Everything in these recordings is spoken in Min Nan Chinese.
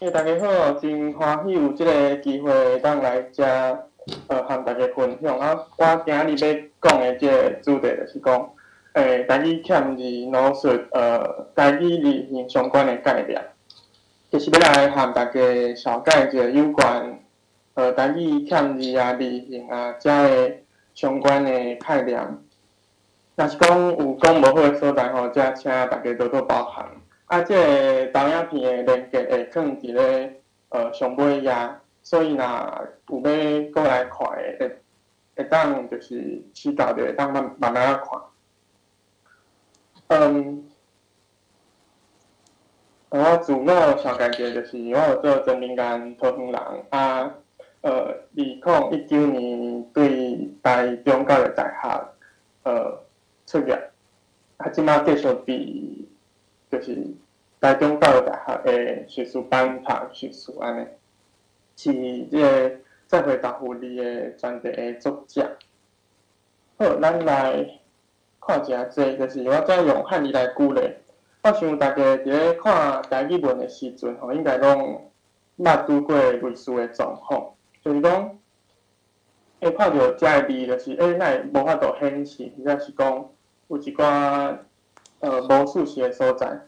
欸，大家好，真歡喜有這个機會會當來遮，和大家分享。啊，我今日欲講的這个主題就是講，台語遣字腦術，台語字形相關的概念，就是欲來和大家紹介一下有關，台語遣字啊、字形啊，遮个相關的概念。若是講有講無好的所在吼，遮請大家多多包涵。啊，這个投影片的連結會囥佇咧上尾頁，所以若有欲閣來看的，會當就是試到就會當慢慢仔看。我自我紹介一下，就是我有做曾明干桃園人，啊，2019年對台中教育大學出業，啊，這馬繼續佇就是台中教育大學的碩士班讀碩士按呢，是這个再會答覆你的專題的作者。好，咱來看一下這個，就是我再用漢字來舉例。我想大家佇咧看台語文的時陣吼，應該攏捌拄過類似的狀況，就是講會看著遮个字，就是，哪會無法度顯示，或者是講有一寡無事實的所在。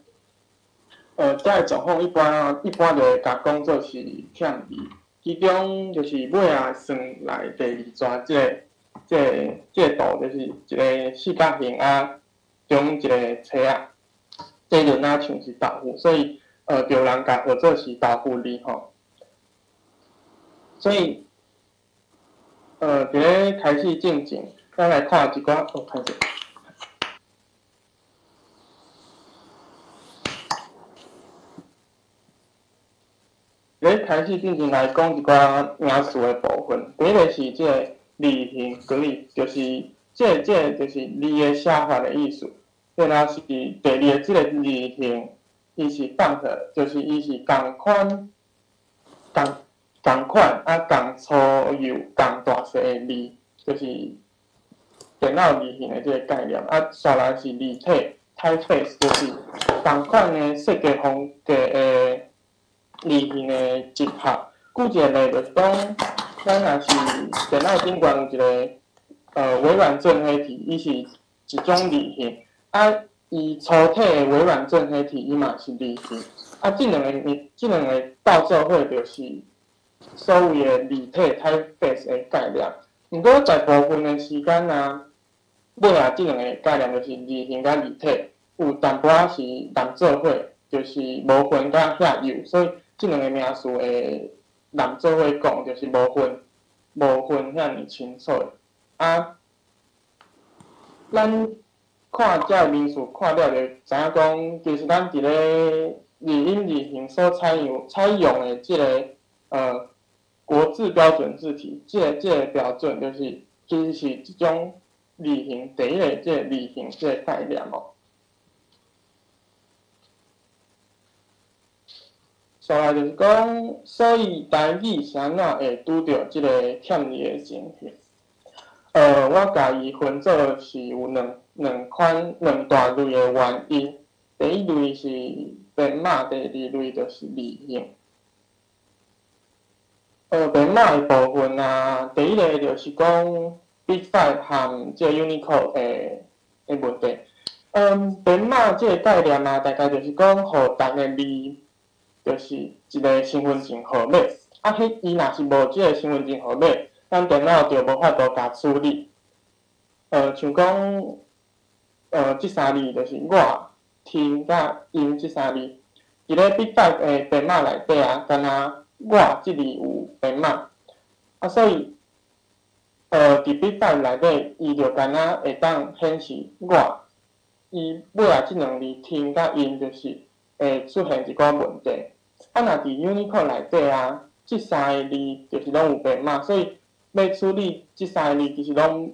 遮个狀況一般就會共講做是遣字，其中就是尾仔算來第二逝這個圖，就是一个四角形啊，中一个冊仔，這就若像是豆腐，所以就有人共號做是豆腐字吼。所以，佇咧開始進前，咱來看一寡，哦，歹勢。咧開始進前來講一寡名詞的部分。第一个是這个字形 glyph，就是這個就是字的寫法的意思。然後是第二个這个字形，伊是放的，就是伊是仝款、仝款啊，仝粗幼、仝大細的字，就是電腦字形的這個概念。啊，紲來是字體 typeface，就是仝款的設計風格的字形的集合。舉一個例，就是講，咱若是電腦頂懸有一个微軟正黑體，伊是一種字形。啊，伊粗體的微軟正黑體，伊嘛是字形。啊，這兩個鬥做伙，就是所謂的字體 typeface 的概念。毋過大部分的時間啊，尾仔這兩个概念就是字形佮字體，有淡薄仔是摠做伙，就是無分甲遐幼，所以這兩个名詞會摠做伙講，就是無分遐爾清楚。啊，咱看這个名詞看了就知影講，其實咱佇咧字音字形所採用的這个國字標準字體，這個標準就是其實是這種字形第一个這個字形這个概念哦。紲來就是講，所以台語是按怎會拄著這个遣字的情形？我共伊分做是有兩款兩大類的原因。第一類是編碼，第二類就是字形。編碼的部分啊，第一个就是講 Big5 和這个 Unicode 的問題。編碼這个概念啊，大概就是講，予逐个字就是一个身份證號碼。啊，彼伊若是無這个身份證號碼，咱電腦就無法度共處理。像講，這三字就是我、聽佮𪜶這三字，佇咧 Big5 的編碼內底啊，敢若我這字有編碼，啊，所以，佇 Big5 內底，伊就敢若會當顯示我，伊尾仔這兩字聽佮𪜶就是會出現一寡問題。啊，若佇 Unicode 內底啊，這三个字就是攏有編碼，所以欲處理這三个字其實攏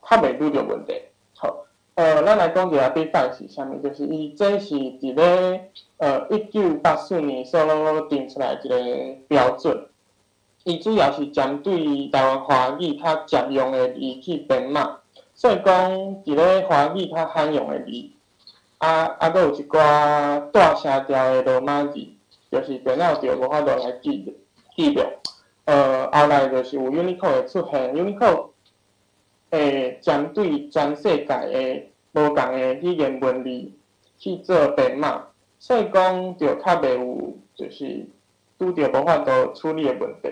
較袂拄著問題。好，咱來講一下 Big5 是啥物，就是伊這是佇咧1984年所定出來一个標準。伊主要是針對台灣華語較常用的字去編碼，所以講佇咧華語較罕用的字，啊，閣有一寡帶聲調的羅馬字，就是電腦就無法度來記錄。後來就是有 Unicode 的出現，Unicode 會針對全世界的無仝的語言文字去做編碼，所以講就較袂有就是拄著無法度處理的問題。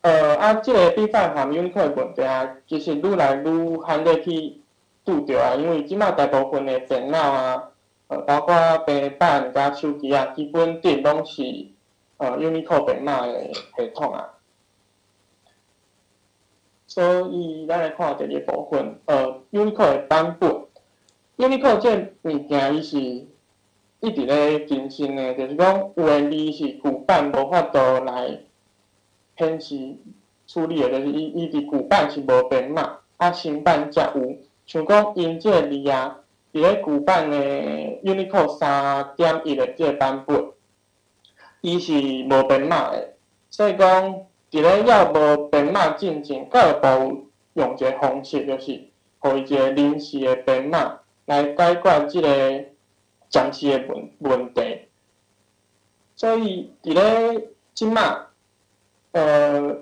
啊，這个 Big5 和 Unicode 的問題啊，其實愈來愈罕咧去拄著啊，因為這馬大部分的電腦啊，包括平板佮手機啊，基本頂攏是Unicode 編碼的系統啊。所以咱來看第二個部分，Unicode 的版本。Unicode 這个物件，伊是一直咧更新的，就是講有的字是舊版無法度來顯示處理的，就是伊佇舊版是無編碼，啊新版才有。像講𪜶這个字啊，佇咧舊版的 Unicode 3.1的這个版本，伊是無編碼的，所以講佇咧猶無編碼進前，教育部用一个方式，就是予伊一个臨時的編碼來解決這个暫時的問題。所以佇咧這馬，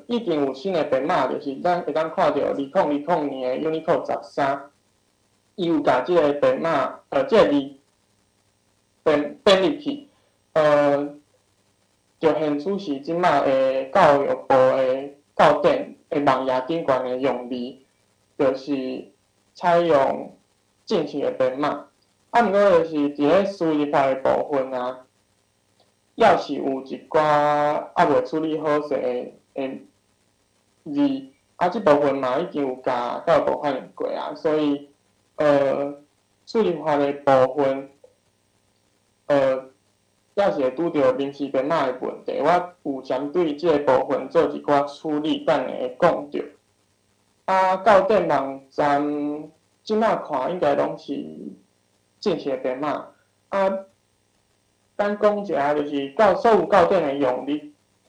已經有新的編碼，就是咱會當看著2020年的 Unicode 13，伊有共這个編碼，這个字編入去，就顯出是這馬的教育部的教典的網頁頂懸的用字，就是採用正式的編碼。啊，毋過就是佇咧輸入法的部分啊，猶是有一寡猶未處理好勢的字，啊，這部分嘛已經有共教育部反映過啊，所以輸入法的部分，猶是會拄著臨時編碼的問題。我有針對這个部分做一寡處理，等下會講著。啊，教典網站這馬看應該攏是正式的編碼。啊，咱講一下，就是到所有教典的用字，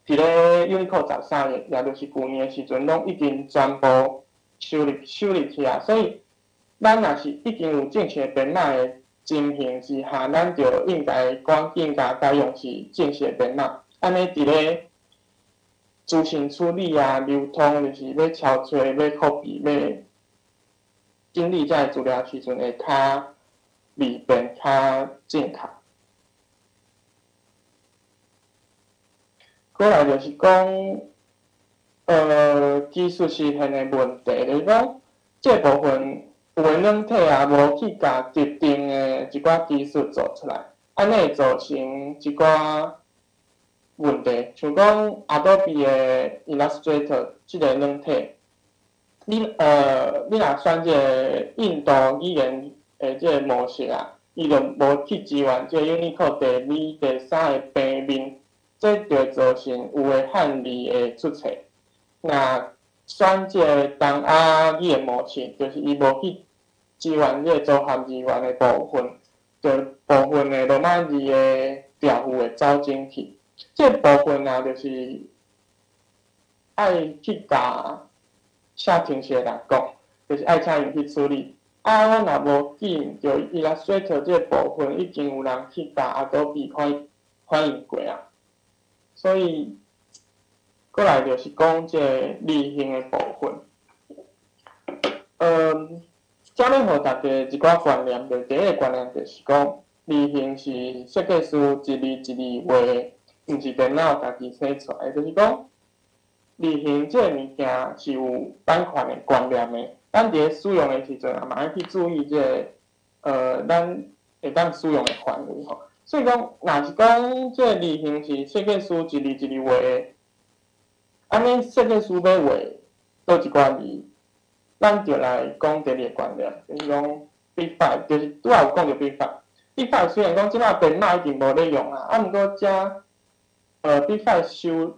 佇咧 Unicode 十三，也就是舊年的時陣，攏已經全部收入去啊。所以，咱若是已經有正式的編碼的情形之下，咱就應該趕緊共改用是正式的編碼。按呢，佇咧資訊處理啊、流通，就是欲抄揣、欲 copy、欲整理這个資料時陣，會較利便、較正確。過來就是講，技術實現的問題，就是講這部分有的軟體啊，無去共特定的一寡技術做出來，按呢會造成一寡問題。像講 Adobe 的 Illustrator 這个軟體，你若選這个印度語言的這个模式啊，伊就無去支援這个 Unicode 第二、第三个平面。這就會造成有的漢字會出錯。若選這个東亞語言模式，就是伊無去支援這个組合字元的部分，就部分的羅馬字的調符會走整去。這個部分啊，就是愛去共寫程式的人講，就是愛請𪜶去處理。啊，我若無記毋著，Illustrator 這個部分已經有人去共 Adobe 反映過啊。所以，過來就是講這个字形的部分。遮欲予大家一寡觀念，就第一个觀念就是講，字形是設計師一字一字畫的，毋是電腦家己寫出來。就是講，字形這个物件是有版權的觀念的。咱佇咧使用的時陣啊，嘛愛去注意這个，咱會當使用的範圍吼。所以講，若是講這个字形是設計師一字一字畫的，按呢設計師欲畫佗一寡字，咱就來講第二个觀念，就是講 Big Five，就是拄仔有講著 Big Five。Big Five 雖然講這馬編碼已經無咧用啊，啊，毋過遮Big Five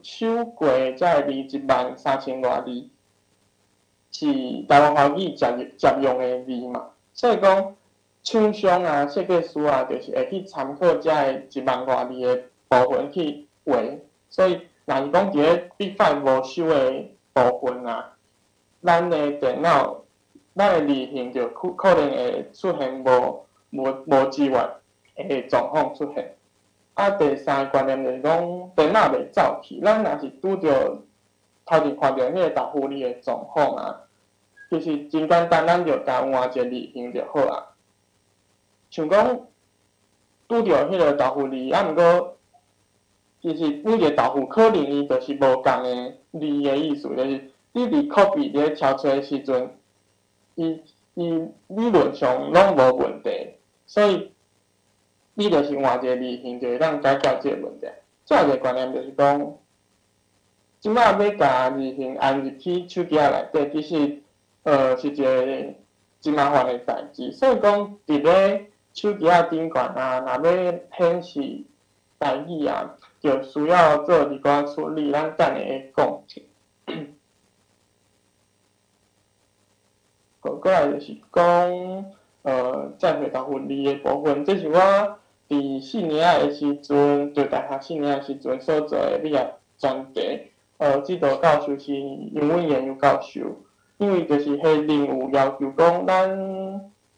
收過遮个字13,000外字，是台灣華語常用的字嘛，所以講廠商啊、設計師啊，就是會去參考遮个1萬外字的部分去畫。所以，若是講佇咧 Big Five 無收的部分啊，咱的電腦、咱的字形就可能會出現無支援的狀況出現。啊，第三个觀念就是講，編碼袂走去。咱若是拄著頭前看著彼个豆腐字的狀況啊，其實真簡單，咱就共換一個字形就好啊。像講拄著彼个豆腐字，啊，毋過其實每一個豆腐可能伊就是無仝的字的意思，就是你佇 copy 佇咧抄揣的時陣，伊伊理論上攏無問題，所以你就是換一個字形就會當解決這個問題。最後一個觀念就是講，這擺欲共字形按入去手機仔內底，其實是一個真麻煩的代誌。所以講，佇咧手機仔頂懸啊，若欲顯示台語啊，就需要做一寡處理。咱等下會講。好，過來就是講，再會豆腐字的部分，這是我佇四年仔的時陣，就大學四年仔的時陣所做的畢業專題。指導教授是楊偉賢楊教授，因為就是彼任務要求講，咱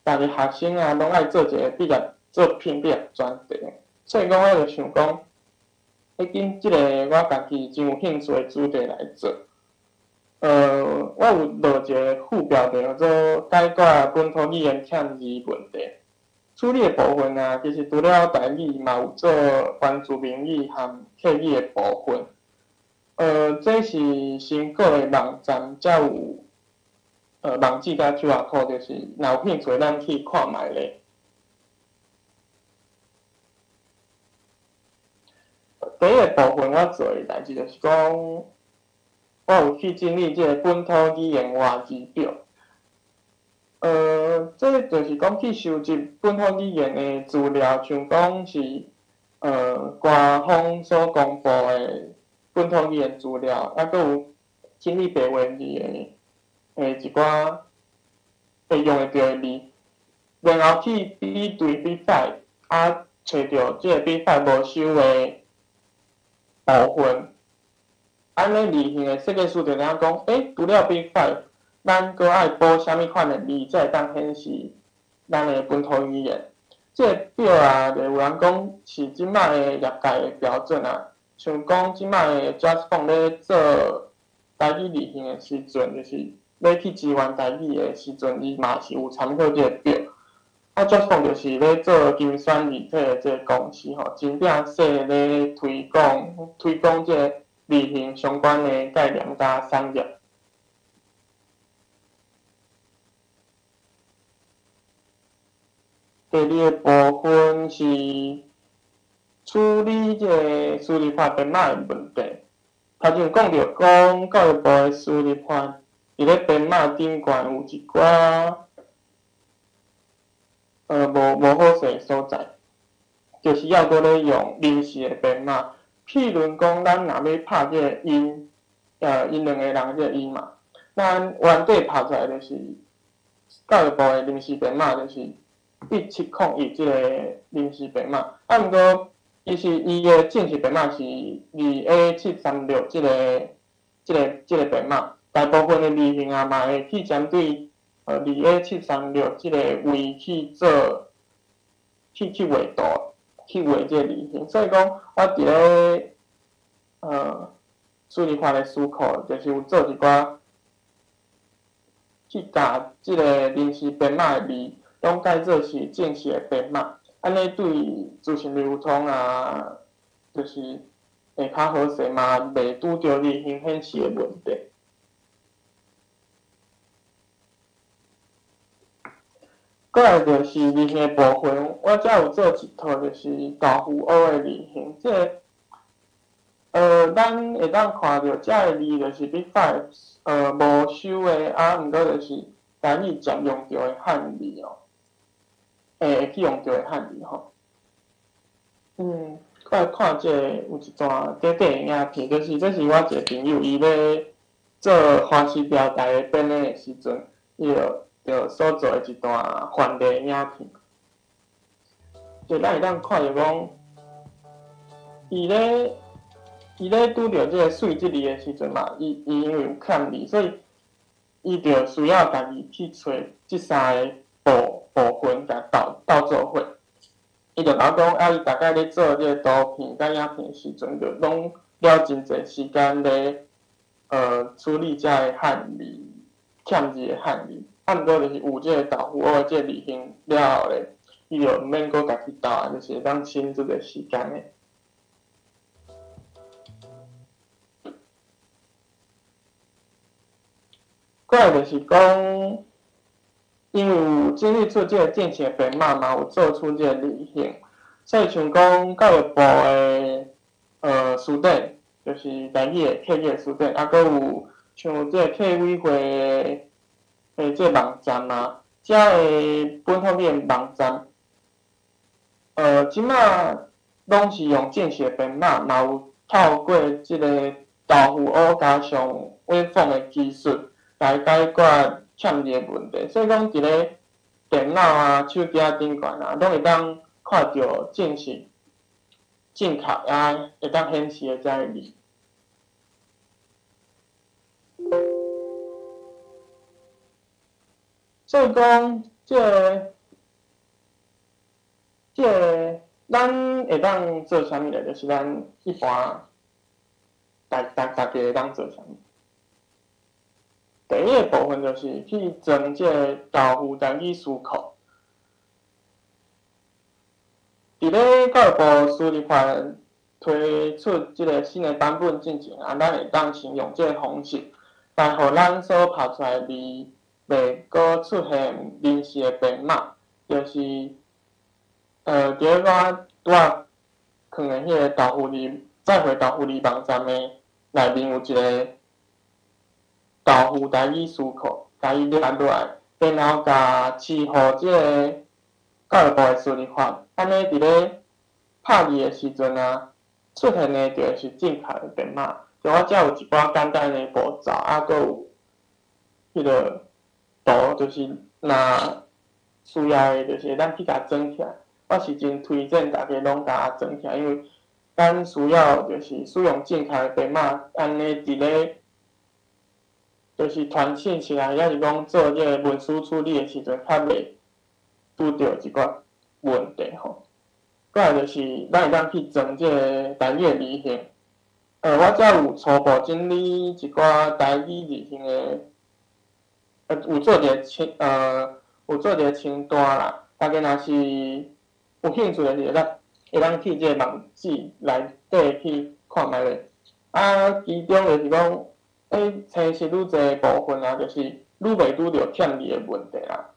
逐個學生啊，攏愛做一個畢業作品、畢業專題。所以講，我就想講，欲揀這個我家己真有興趣的主題來做。我有落一個副標題叫做“解決本土語言欠字問題”。處理的部分啊，其實除了台語，嘛有做原住民語和客語的部分。這是成果的網站，才有網址佮 QR code，就是若有興趣，咱去看覓咧。第一個部分我做的代誌就是講，我有去整理這個本土語言活字表。這就是講去收集本土語言的資料，像講是官方所公布的本土語言資料，抑閣有整理白話字的一寡會用會著的字，然後去比對比載，啊，揣著這個比載無收的部分，按呢字形的設計師就知影講，除了比載，咱閣愛補啥物款的字，才會當顯示咱的本土語言。這個表啊，就有人講是這擺的業界的標準啊。像講這擺的 JustFont 咧做台語字形的時陣，就是欲去支援台語的時陣，伊嘛是有參考這個表。啊，JustFont 就是咧做精選字體的這個公司吼，真正說咧推廣推廣這個字形相關的概念佮產業。第二個部分是處理這個輸入法編碼的問題。頭前有講著講教育部的輸入法佇咧編碼頂懸有一寡無好勢的所在，就是猶閣咧用臨時的編碼。譬如講，咱若欲拍這個𪜶，𪜶兩個人這個𪜶嘛，咱原底拍出來就是教育部的臨時編碼，就是1701這個臨時編碼。啊，毋過其實伊的正式編碼是2A736這個編碼。大部分的字形啊，嘛會去針對2A736這個位去做，去畫圖，去畫這個字形。所以講，我佇咧輸入法的思考，就是有做一寡去共這個臨時編碼的字，攏改做是正式的編碼，按呢對資訊流通啊，就是會較好勢嘛，袂拄著字形顯示的問題。過來就是字形的部分，我遮有做一套，就是豆腐烏的字形。這個，咱會當看著遮个字就是 Big Five，無收的，啊，毋過就是台語常用著的漢字哦，會去用著的漢字吼。過來看這個有一段短短的影片，就是這是我一個朋友伊咧做華視標台的編的時陣，伊就所做的一段範例影片，就咱會當看著講，伊咧拄著這個媠這字的時陣嘛，伊因為有欠字，所以伊就需要家己去揣這三个部分，共鬥做伙。伊就共我講，啊，伊逐擺咧做這個圖片佮影片時陣，就攏了真濟時間咧，處理遮个漢字、欠字的漢字。啊，毋過就是有這個豆腐蚵的這個字型了後咧，伊就毋免閣家己鬥啊，就是會當省這個時間的。過來就是講，因為有整理出這個正式的編碼嘛，有做出這個字型，所以像講教育部的辭典，就是台語的客語的辭典，啊，閣有像這個客委會的這個網站啊，遮的本土語的網站，這馬攏是用正式的編碼，嘛有透過這個豆腐蚵加上 WebFont 的技術來解決欠字的問題，所以講佇咧電腦啊、手機仔頂懸啊，攏會當看著正式、正確啊，會當顯示的遮个字。所以講，這个、這个，咱會當做啥物咧？就是咱一般大家會當做啥物？第一個部分就是去裝這個豆腐台語詞庫。佇咧教育部輸入法推出這個新的版本進前啊，咱會當先用這個方式來予咱所拍出來的字袂閣出現臨時的編碼，就是佇咧我拄仔囥的彼個豆腐字再回豆腐字網站的內面有一個豆腐台語詞庫，共伊連落來，然後共飼予這個教育部的輸入法，按呢佇咧拍字的時陣啊，出現的就會是正確的編碼。就我遮有一寡簡單的步驟，啊，閣有彼個圖，就是若需要的，就是會當去共裝起來。我是真推薦大家攏共裝起來，因為咱需要就是使用正確的編碼，按呢佇咧就是傳訊息啊，抑是講做這個文書處理的時陣，較袂拄著一寡問題吼。過來就是咱會當去裝這個台語的字型。我遮有初步整理一寡台語字型的，有做一個清單啦。大家若是有興趣的，是會當去這個網址內底去看覓咧。啊，其中就是講，程式愈濟部分啊，就是愈袂拄著欠字的問題啦。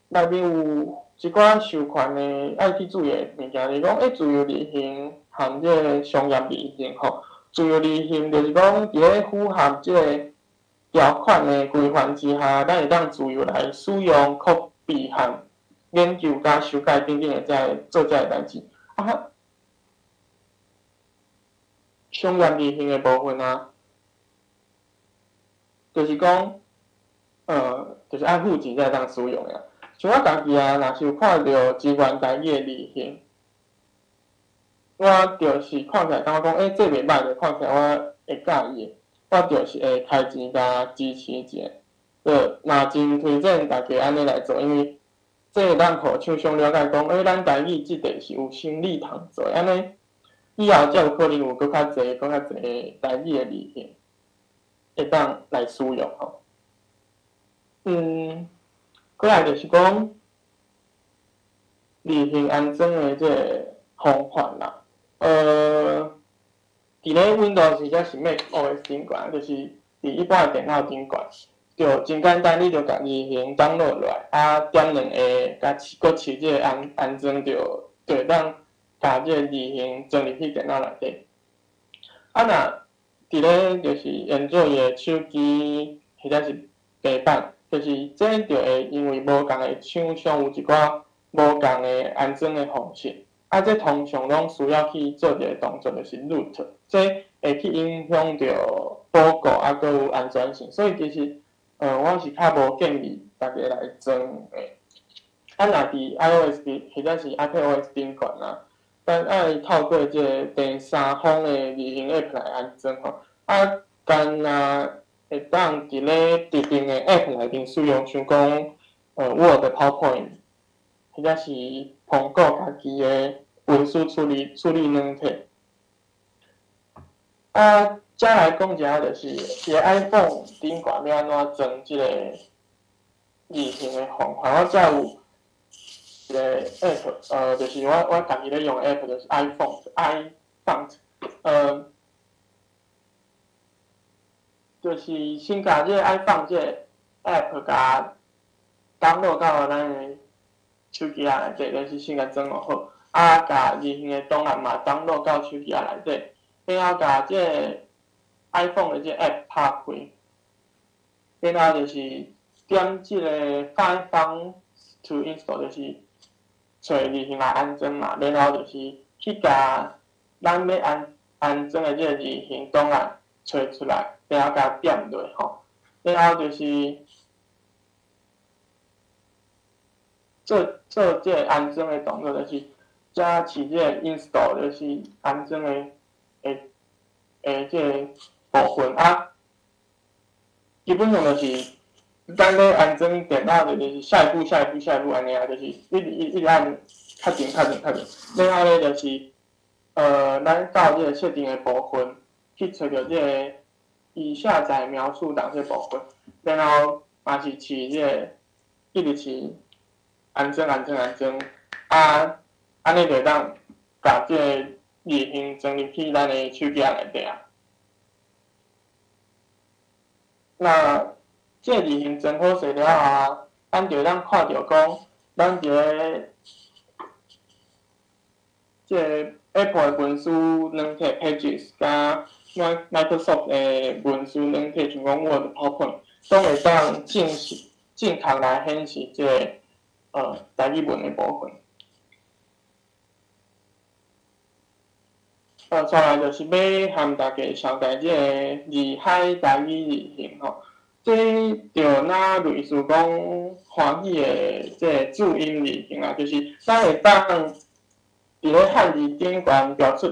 內面有一寡授權的愛去注意的物件，就是講，自由字型含這個商業字型吼。自由字型就是講，佇咧符合這個條款的規範之下，咱會當自由來使用、copy 和研究佮修改等等的這个做這个代誌。啊，商業字型的部分啊，就是講，就是愛付錢才會當使用的。像我家己啊，若是有看著支援台語的字型，我就是看起來感覺講，這袂䆀的，看起來我會佮意的，我就是會開錢共支持一下。就嘛真推薦大家按呢來做，因為這會當予廠商了解講，咱台語這塊是有心力通做，按呢以後才有可能有閣較濟、閣較濟台語的字型會當來使用吼。過來就是講字型安裝的這個方法啦。佇咧 Windows 或者是 macOS 頂懸，就是佇一般的電腦頂懸，就真簡單，你就共字型 download 落來，啊，點兩下，共試，閣試這個安裝就會當共這個字型裝入去電腦內底。啊，若佇咧就是 Android 的手機或者是平板，就是這就會因為無仝的廠商有一寡無仝的安裝的方式，啊，這通常攏需要去做一個動作，就是 root，這會去影響著保固啊，閣有安全性，所以其實，我是較無建議大家來裝的。啊，若佇 iOS 或者是 iPadOS 頂懸啊，咱愛透過這個第三方的字型 App 來安裝吼，啊，干焦會當佇咧特定的 App 內面使用，像講Word、PowerPoint 或者是蘋果家己的文書處理軟體。啊，再來講一下，就是佇個 iPhone 頂懸欲按怎裝這個字型的方法。我遮有一個 app，就是我家己咧用的 app，就是 iFont，iFont，就是先共這個 iFont 這個 app 共 download 到咱的手機仔內底，就是先共裝落好，啊，共字型的檔案嘛 download 到手機仔內底，然後共這個 iPhone 的這個 app 拍開，然後就是點這個 Find Font to install，就是揣字型來安裝嘛，然後就是去共咱欲安裝的這個字型檔案揣出來，然後共點落吼，然後就是做這個安裝的動作，就是遮飼這個 install，就是安裝的這個部分啊。基本上就是咱咧安裝電腦，就是下一步、下一步、下一步按呢啊，就是一直一直按確定、確定、確定。然後咧就是，咱到這個設定的部分去揣著這個已下載描述檔這個部分，然後嘛是飼這個一直飼安裝、安裝、安裝，啊，按呢就會當共這個字型裝入去咱的手機仔內底啊。那這個字型裝好勢了後啊，咱就會當看著講，咱佇咧這個 Apple 的文書軟體 Pages，佮 Microsoft 的文書軟體，像講 Word、PowerPoint，攏會當正確來顯示這個台語文的部分。接來就是欲和大家紹介這個字海台語字型吼，這就若類似講華語的這個注音字型啊，就是咱會當佇咧漢字頂懸標出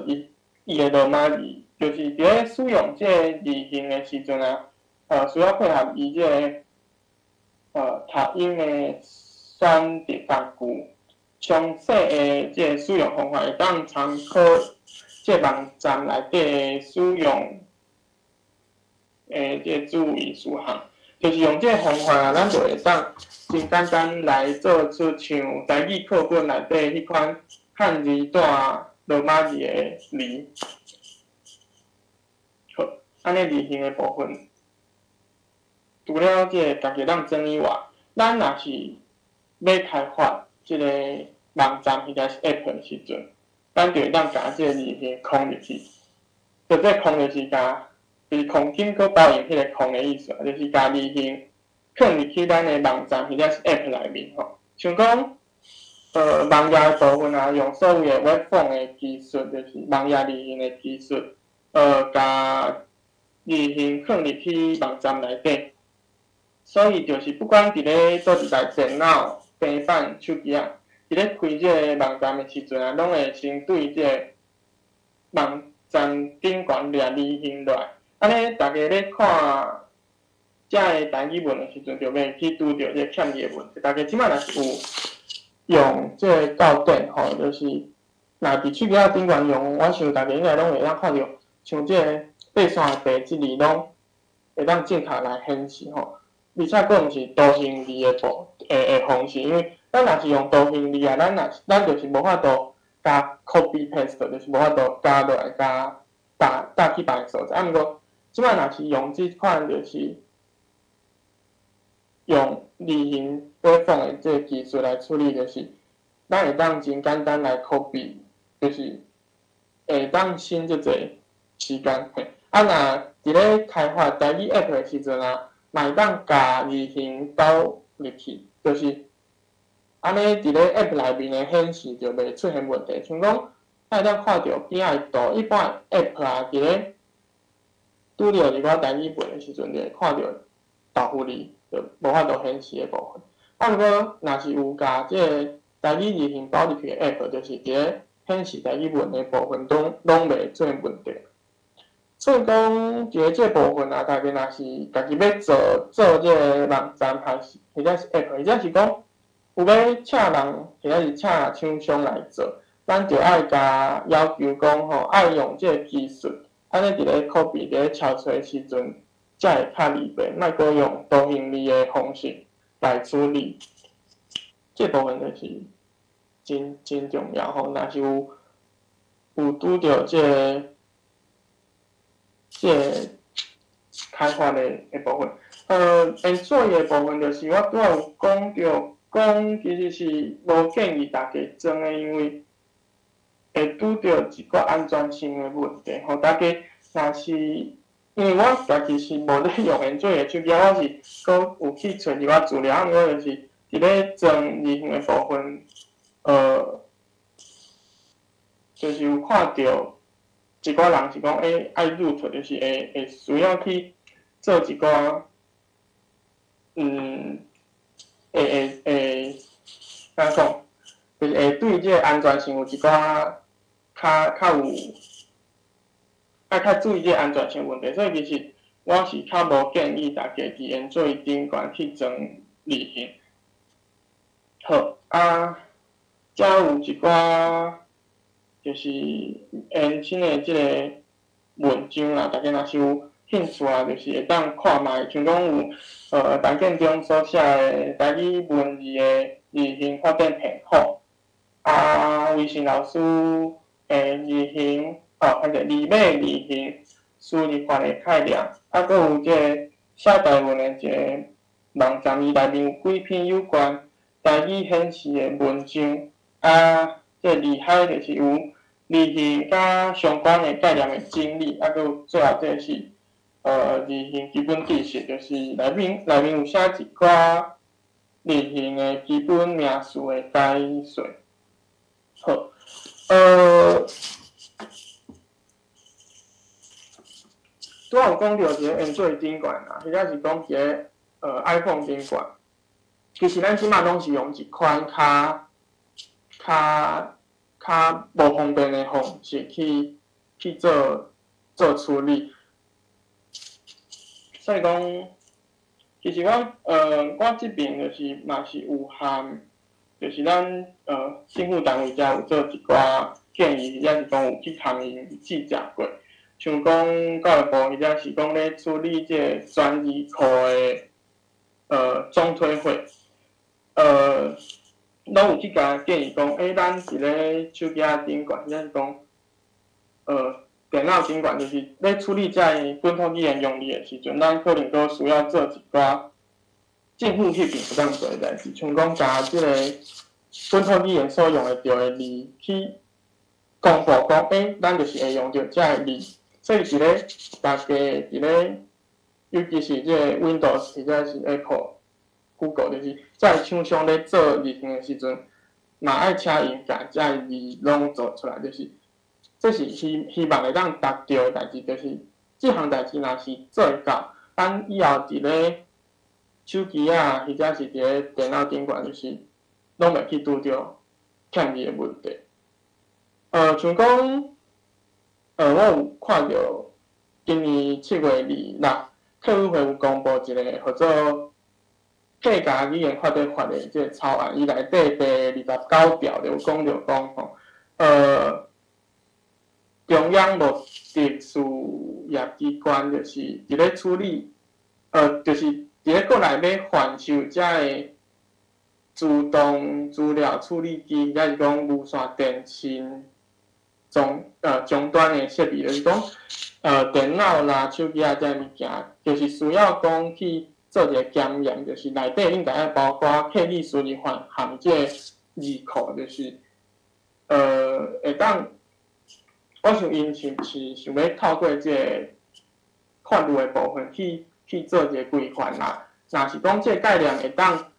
伊的羅馬字，就是佇咧使用這個字型的時陣啊，需要配合伊這個讀音的選擇工具，詳細的這個使用方法會當參考這個網站內底使用的這個注意事項，就是用這個方法啊，咱就會當真簡單來做出像台語課本內底彼款漢字帶羅馬字的字。好，按呢字型的部分，除了這個家己當裝以外，咱若是欲開發這個網站或者是 App 的時陣，咱就會當共這個字型空入去。就這個空就是共，就是空間閣包容彼個空的意思啊，就是共字型囥入去咱的網站或者是 App 內面吼。像講，網頁的部分啊，用所謂的 Web Font 的技術，就是網頁字型的技術，共字型囥入去網站內底。所以就是不管佇咧佗一台電腦、平板、手機仔，佇咧開這個網站的時陣啊，攏會先對這個網站頂懸掠字型落來。按呢，大家咧看遮个台語文的時陣，就袂去拄著這個欠字的問題。大家這擺若是有用這個教典吼，就是若佇手機仔頂懸用，我想大家應該攏會當看著，像這個白線的白這字攏會當正確來顯示吼。而且閣毋是圖形字的部的方式，因為咱若是用圖形字啊，咱就是無法度共 copy paste，就是無法度加落來，共搭去別个所在。啊，毋過這擺若是用這款就是用字型 Web Font 的這個技術來處理，就是咱會當真簡單來 copy，就是會當省足濟時間。嘿，啊，若佇咧開發台語 App 的時陣啊，嘛會當共字型導入去，就是按呢佇咧 App 內面的顯示就袂出現問題。像講，咱會當看著邊仔的圖，一般 App 啊，佇咧拄著一寡台語文的時陣，就會看著豆腐字，就無法度顯示的部分。啊，毋過若是有共這個台語字型包入去的 App，就是佇咧顯示台語文的部分，攏袂出現問題。所以講，佇咧這個部分啊，大家若是家己欲做這個網站，還是或者是 App，或者是講有欲請人或者是請廠商來做，咱就愛共要求講吼，愛用這个技術，按呢佇咧 copy 佇咧抄揣的時陣，才會較利便，莫閣用圖形字的方式來處理。這部分就是真真重要吼，若是有拄著這個開發的部分。安卓的部分就是我拄仔有講著，講其實是無建議大家裝的，因為會拄著一寡安全性的問題吼。大家若是因為我家己是無咧用安卓的手機，我是閣有去揣一寡資料，毋過就是佇咧裝字型的部分，就是有看著一寡人是講，愛 root 就是會需要去做一寡，會按怎講，就是會對這个安全性有一寡較有愛較注意這个安全性問題，所以其實我是較無建議大家佇安卓頂懸去裝字型。好，啊，遮有一寡就是延伸的這个文章啦，大家若是有興趣啊，就是會當看覓，像講有陳建中所寫的台語文字的字形發展系統，啊，魏信老師的字形，哦，彼個字碼字形輸入法的概念，啊，閣有這个寫台文的一个網站，伊內面有幾篇有關台語顯示的文章，啊，這個厲害就是有字形佮相關的概念的整理，啊，閣有最後這個是字形基本知識，就是內面有寫一寡字形的基本名詞的解說。好，拄仔有講著一个安卓頂懸啦，或者是講一个iPhone 頂懸，其實咱這馬攏是用一款較無方便的方式去做處理。所以講，其實我這邊就是嘛是有含，就是咱政府單位遮有做一寡建議，或者是講有去共𪜶試食過，像講教育部或者是講咧處理這个專字庫的總推會，攏有去共建議講，咱佇咧手機仔頂懸，或者是講，電腦頂懸，就是咧處理這个本土語言用字的時陣，咱可能閣需要做一寡政府彼邊有當做的代誌，像講共這个本土語言所用會著的字去公布講，咱就是會用著這个字，所以佇咧大家佇咧，尤其是這个 Windows 或者是 Apple、Google，就是這个廠商咧做字型的時陣，嘛愛請𪜶共這个字攏做出來，就是這是希望會當達著的代誌，就是這項代誌若是做會到，咱以後佇咧手機仔，或者是佇咧電腦頂懸，就是攏袂去拄著欠字的問題。像講，我有看著今年7月26，客委會有公布一個號做客家語言發展法的這个草案，伊內底第29條就有講著講吼，中央目的事業機關就是佇咧處理，就是佇咧國內欲販售遮个自動資料處理機，抑是講無線電信終端的設備，就是講，電腦啦、手機啊這个物件，就是需要講去做一个檢驗，就是內底應該愛包括客語輸入法含這个字庫，就是會當，我想𪜶是毋是想欲透過這个法律的部分去做一个規範啦？若是講這个概念會當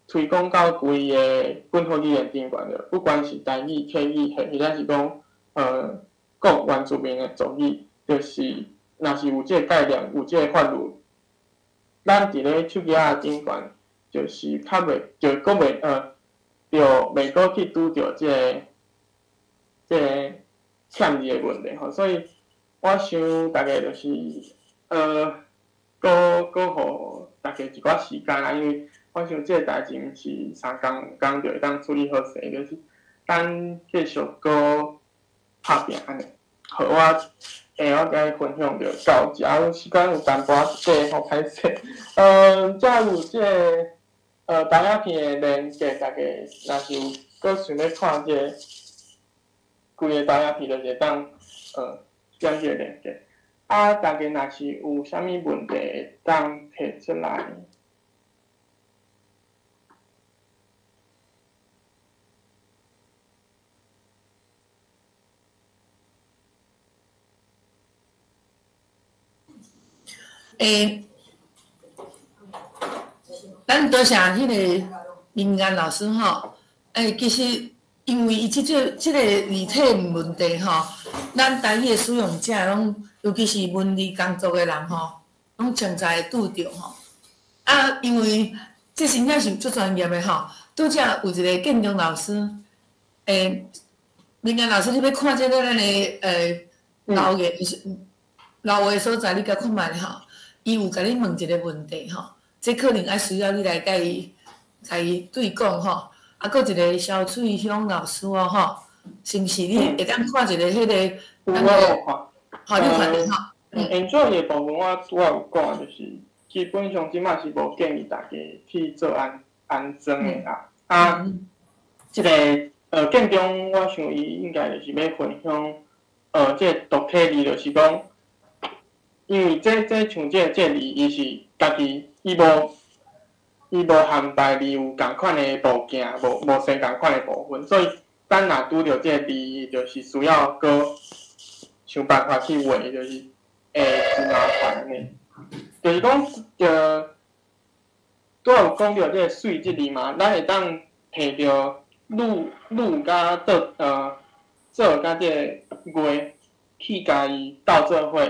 推廣到規个本土語言頂懸的，不管是台語、客語，或者是講各原住民的族語，就是若是有這个概念，有這个法律，咱佇咧手機仔頂懸，就是較袂，就閣袂就袂閣去拄著這個欠字的問題吼，所以我想大概就是閣予大家一寡時間啦，因為我想這个代誌毋是三工兩工就會當處理好勢，就是等繼續閣拍拚按呢。好，我共你分享就到遮，有時間有淡薄仔濟吼，歹勢。遮有這个投影片的連結，大家若是有閣想欲看這个規个投影片，就是會當點這个連結。啊，大家若是有啥物問題，會當提出來。欸，咱多謝彼个明安老師吼。欸，其實因為伊這個字體問題吼，咱台語的使用者攏，尤其是文字工作的人吼，攏常常會拄著吼。啊，因為這真正是足專業的吼。拄才有一個建中老師，欸，明安老師，你欲看這个咱的留言留話所在，你共看覓吼？伊有共你問一個問題吼，這可能愛需要你來共伊對講吼。啊，閣一個蕭翠香老師哦吼，是毋是你會當看一個彼個？有，我有看。好，你看著吼。 Android 的部分我拄仔有講，就是基本上這擺是無建議大家去做安裝的啦。啊，這個建中我想伊應該就是欲分享，這個獨體字就是講。因為這像這字，伊是家己，伊無和別字有仝款的物件，無相仝款的部分，所以咱若拄著這個字，就是需要閣想辦法去畫，就是會真麻煩的。就是講，拄仔有講著這個媠這字嘛，咱會當提著女女佮做做佮這個月去共伊鬥做伙。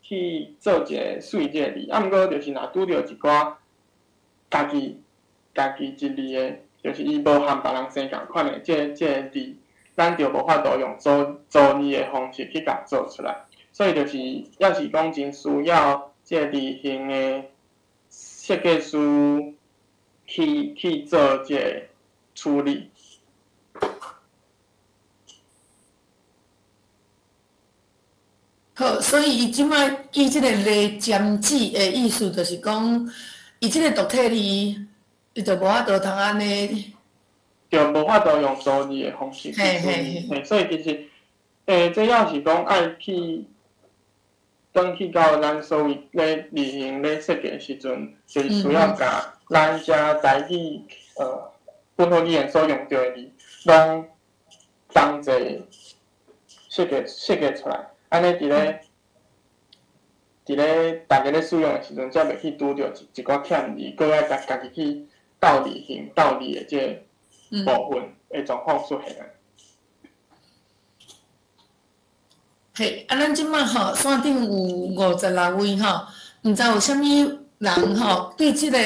去做一個媠這個字，啊，毋過就是若拄著一寡家己一字的，就是伊無和別人生仝款的這個字，咱就無法度用組組字的方式去共做出來。所以就是，抑是講真需要這個字型的設計師去做這個處理。好，所以伊這擺伊這個咧占字的意思，就是講，伊這個獨體字，伊就無法度通按呢。對，無法度用組字的方式去處理。嘿，所以其實，這要是講愛去，轉去到咱所謂咧字型咧設計的時陣，就是需要共咱遮台語本土語言所用著的字，攏同齊設計出來。按呢，佇咧大家咧使用的時陣，才袂去拄著一寡欠字，閣愛家己去鬥字型、鬥字的這個部分的狀況出現。嘿，啊，咱這擺吼，線頂有56位吼，毋知有啥物人吼，對這個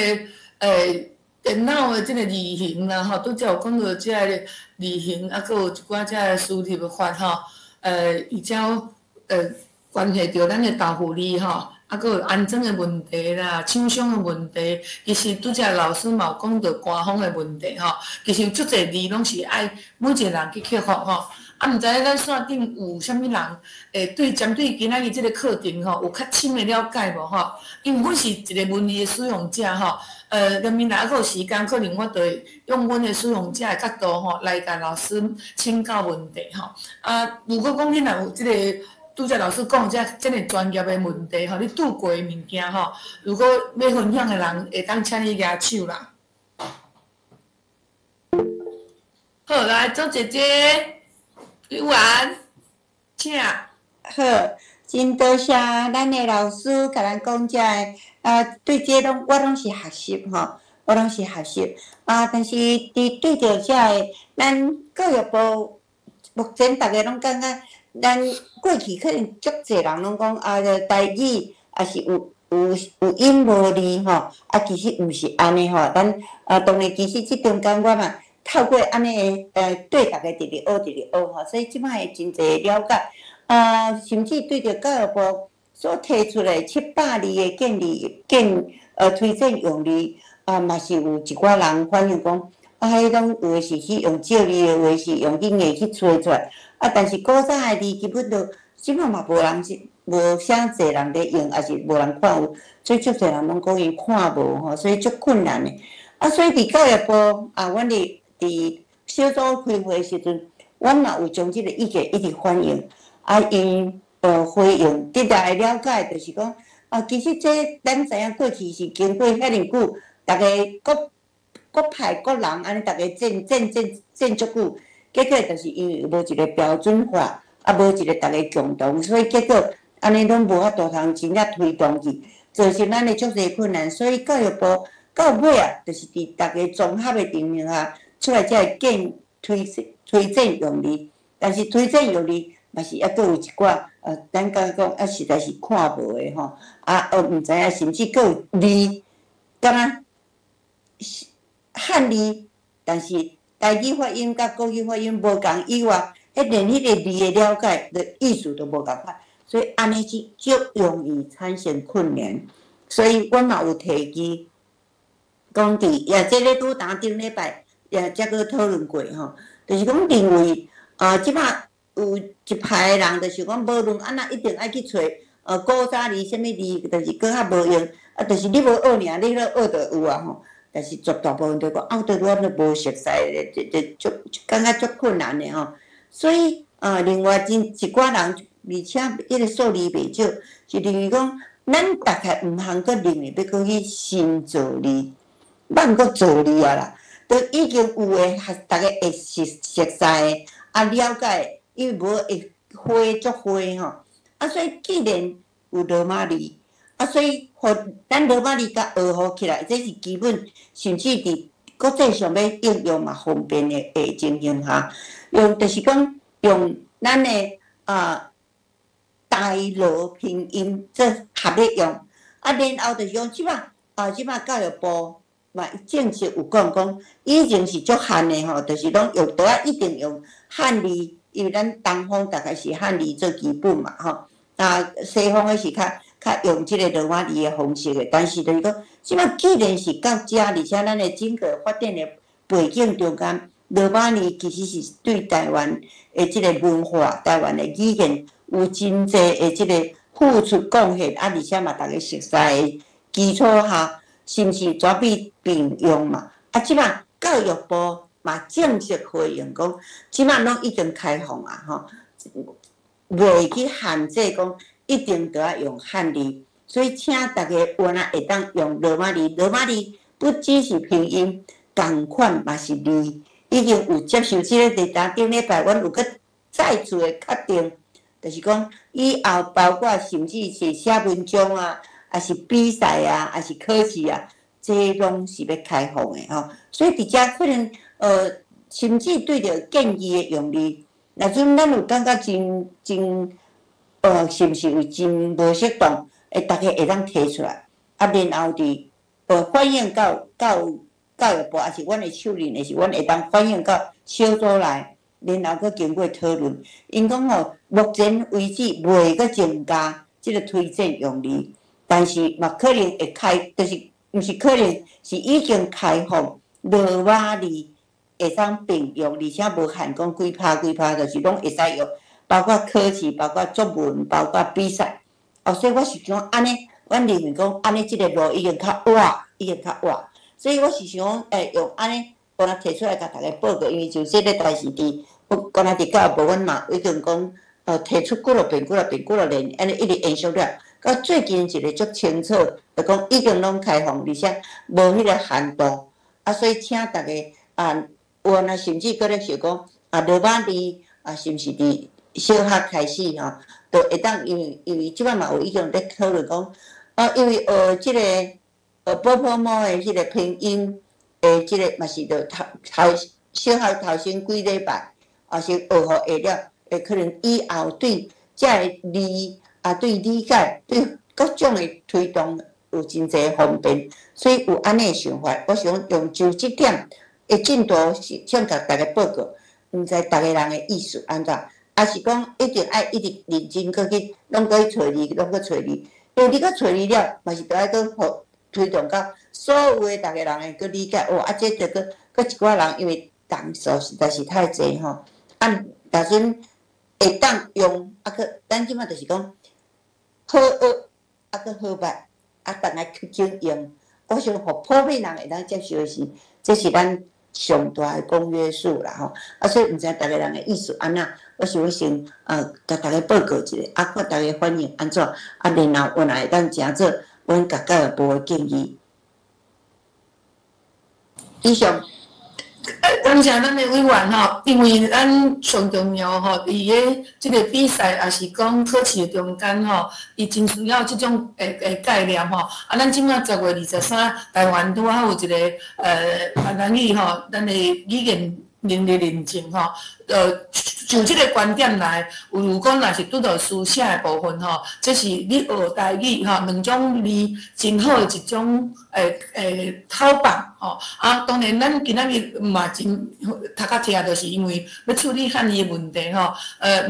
電腦的這個字型啦吼，拄才有講著這个字型，啊，閣有一寡這个輸入法吼，伊才關係著咱的豆腐字吼，啊，閣有安裝的問題啦、廠商的問題，其實拄才老師嘛有講著官方的問題吼，其實有足濟字攏是愛每一個人去克服吼。啊，毋知影咱線頂有啥物人會對針對今仔日這個課程吼有較深的了解無吼？因為阮是一個文字的使用者吼，連面若猶閣有時間，可能我就會用阮的使用者的角度吼來共老師請教問題吼。啊，如果講你若有這個拄才老師講這麼專業的問題吼，你拄過的物件吼，如果欲分享的人會當請你舉手啦。好，來，周姐姐。李婉，請。好，真多謝咱的老師共咱講這个，啊，對這攏我攏是學習吼，我攏是學習。啊，但是佇對著這个，咱教育部目前逐家攏感覺，咱過去可能足濟人攏講啊，台語也是有音無字吼，啊，其實毋是按呢吼，咱啊，當然其實這中間我嘛。透過按呢對逐家直直學，直直學吼，所以這擺會真濟了解。啊，甚至對著教育部所提出來700字的建議，推薦用字，啊，嘛是有一寡人反映講，啊，彼攏有的是去用借字的，有的是用去硬去揣出來。啊，但是古早的字基本都這擺嘛無人是無啥濟人咧用，抑是無人看有，所以足濟人攏講𪜶看無吼，所以足困難的。啊，所以佇教育部啊，阮佇小組開會時陣，阮嘛有將這个意見一直反映，啊，𪜶回應，直來了解，就是講啊，其實這咱知影過去是經過遐爾久，逐家各各派各人按呢，逐家戰戰戰戰足久，結果就是因為無一个標準化，啊，無一个逐家共同，所以結果按呢攏無法度通真正推動去，造成咱的足濟困難。所以教育部到尾啊，就是佇逐家綜合的情形下出來才會建推推薦用字，但是推薦用字嘛是猶閣有一寡，咱感覺講啊，實在是看無的吼，啊，毋知影，甚至閣有字，敢若漢字，但是台語發音佮國語發音無仝以外，彼連彼个字的了解的意思都無仝款，所以按呢是足容易產生困難。所以阮嘛有提議，講佇也這个拄焦頂禮拜也才閣討論過吼，就是講認為啊，這擺有一派的人就是講，無論按怎一定愛去揣古早字啥物字，就是閣較無用，啊，就是你無學爾，你咧學就有啊吼。但是絕大部分就講，啊，對阮都無熟悉，這這足感覺足困難的吼。所以啊，另外真一寡人，而且彼个數字袂少，是認為講，咱大概毋通閣認為欲閣去新造字，莫閣造字啊啦，都已經有的，逐家會熟熟悉的，啊了解，因為無會花足花吼。啊，所以既然有羅馬字，啊，所以予咱羅馬字共學好起來，這是基本，甚至佇國際上欲應用嘛方便的情形下，用就是講用咱的啊台羅拼音做合咧用，啊，然後就是講這擺啊，這擺教育部嘛正式有講講，以前是足限的吼，就是攏用著愛一定用漢字，因為咱東方大概是漢字做基本嘛吼，啊西方的是較較用這个羅馬字的方式的，但是就是講，這擺既然是到遮，而且咱的整個發展的背景中間，羅馬字其實是對台灣的這个文化、台灣的語言有真濟的這个付出貢獻，啊，而且嘛，逐家熟悉的基礎下，是毋是全比並用嘛？啊，這擺教育部嘛正式回應講，這擺攏已經開放啊，吼，袂去限制講一定著愛用漢字，所以請逐家有若會當用羅馬字，羅馬字不只是拼音，仝款嘛是字，已經有接受這个佇當頂禮拜，阮有閣再次的確定，就是講以後包括甚至是寫文章啊，抑是比賽啊，抑是考試啊，這攏是欲開放的吼。所以佇遮可能甚至對著建議的用字，若陣咱有感覺真真是毋是有真無適當，會逐家會當提出來，啊，然後佇反映到到教育部，抑是阮的手令，抑是阮會當反映到小組內，然後閣經過討論。𪜶講吼，目前為止袂閣增加這个推薦用字，但是嘛可能會開，就是毋是可能，是已經開放羅馬字會當並用，而且無限講幾拍幾拍，就是攏會使用，包括考試，包括作文，包括比賽。哦，所以我是想按呢，阮認為講按呢，這个路已經較倚，已經較倚。所以我是想講，用按呢，我來提出來共逐家報告，因為就這个代誌佇，我敢若佇教育部，阮嘛已經講，提出幾落遍、幾落遍、幾落年，按呢一直延續了。到最近一个足清楚，就講已經攏開放，而且無彼个限度。啊，所以請逐家啊，有若甚至閣咧想講，啊，羅馬字啊，是毋是佇小學開始吼，就會當因為這擺嘛有已經咧討論講，啊，因為學這个寶寶貓的彼个拼音的這个嘛是著頭頭小學頭先幾禮拜，啊先學予會了，會可能以後對這个字啊，對理解，對各種的推動有真濟方便，所以有按呢的想法，我想用就這點的進度是想共逐家報告，毋知逐家人的意思按怎，抑是講一定愛一直認真閣去，攏閣去揣字，攏閣揣字，因為你閣揣字了，嘛是著愛閣予推動到所有的逐个人會閣理解哦，啊，這著閣閣一寡人因為人數實在是太濟吼，啊，若陣會當用，啊，閣咱這馬就是講好學，啊，閣好捌，啊，逐个去經用，我想予普遍人會當接受的是，這是咱上大的公約數啦吼。啊，所以毋知逐个人的意思按怎，我想欲先共逐家報告一下，啊，看逐家反應按怎，啊，然後阮也會當誠做阮共教育部的建議。以上。感謝咱的委員吼，因為咱上重要吼，佇个這個比賽抑是講考試的中間吼，伊真需要這種的概念吼。啊，咱這馬10月23，台灣拄好有一個閩南語吼，咱的語言能力認證吼，就這個觀點來，有如講若是拄著書寫的部分吼，這是你學台語吼，兩種字真好的一種套板吼。啊，當然咱今仔日嘛真讀較聽，就是因為欲處理漢字的問題吼。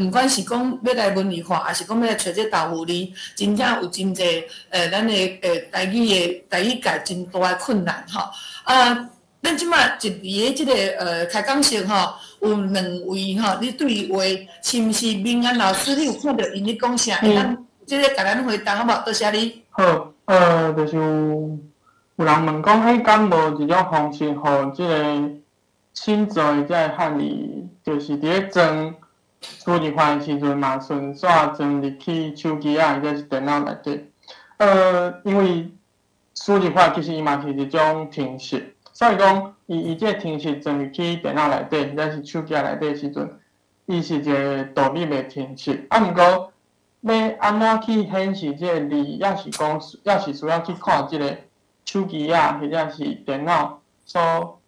毋管是講欲來文字化，抑是講欲來揣這豆腐字，真正有真濟咱的台語的台語界真大的困難吼。啊，咱這馬一佇个這個開講室吼，有兩位吼，咧對話，是毋是明安老師？你有看著𪜶咧講啥？會當這个共咱回答好無？多謝你。好，就是有有人問講，欸，敢無一種方式，予這個新造的這个漢字，就是佇咧裝輸入法的時陣嘛，順紲裝入去手機仔或者是電腦內底。因為輸入法其實伊嘛是一種程式。所以講，伊伊這個程式裝入去電腦內底，或者是手機內底的時陣，伊是一個獨立的程式。啊，毋過欲按怎去顯示這個字，抑是講，抑是需要去看這個手機仔或者是電腦所，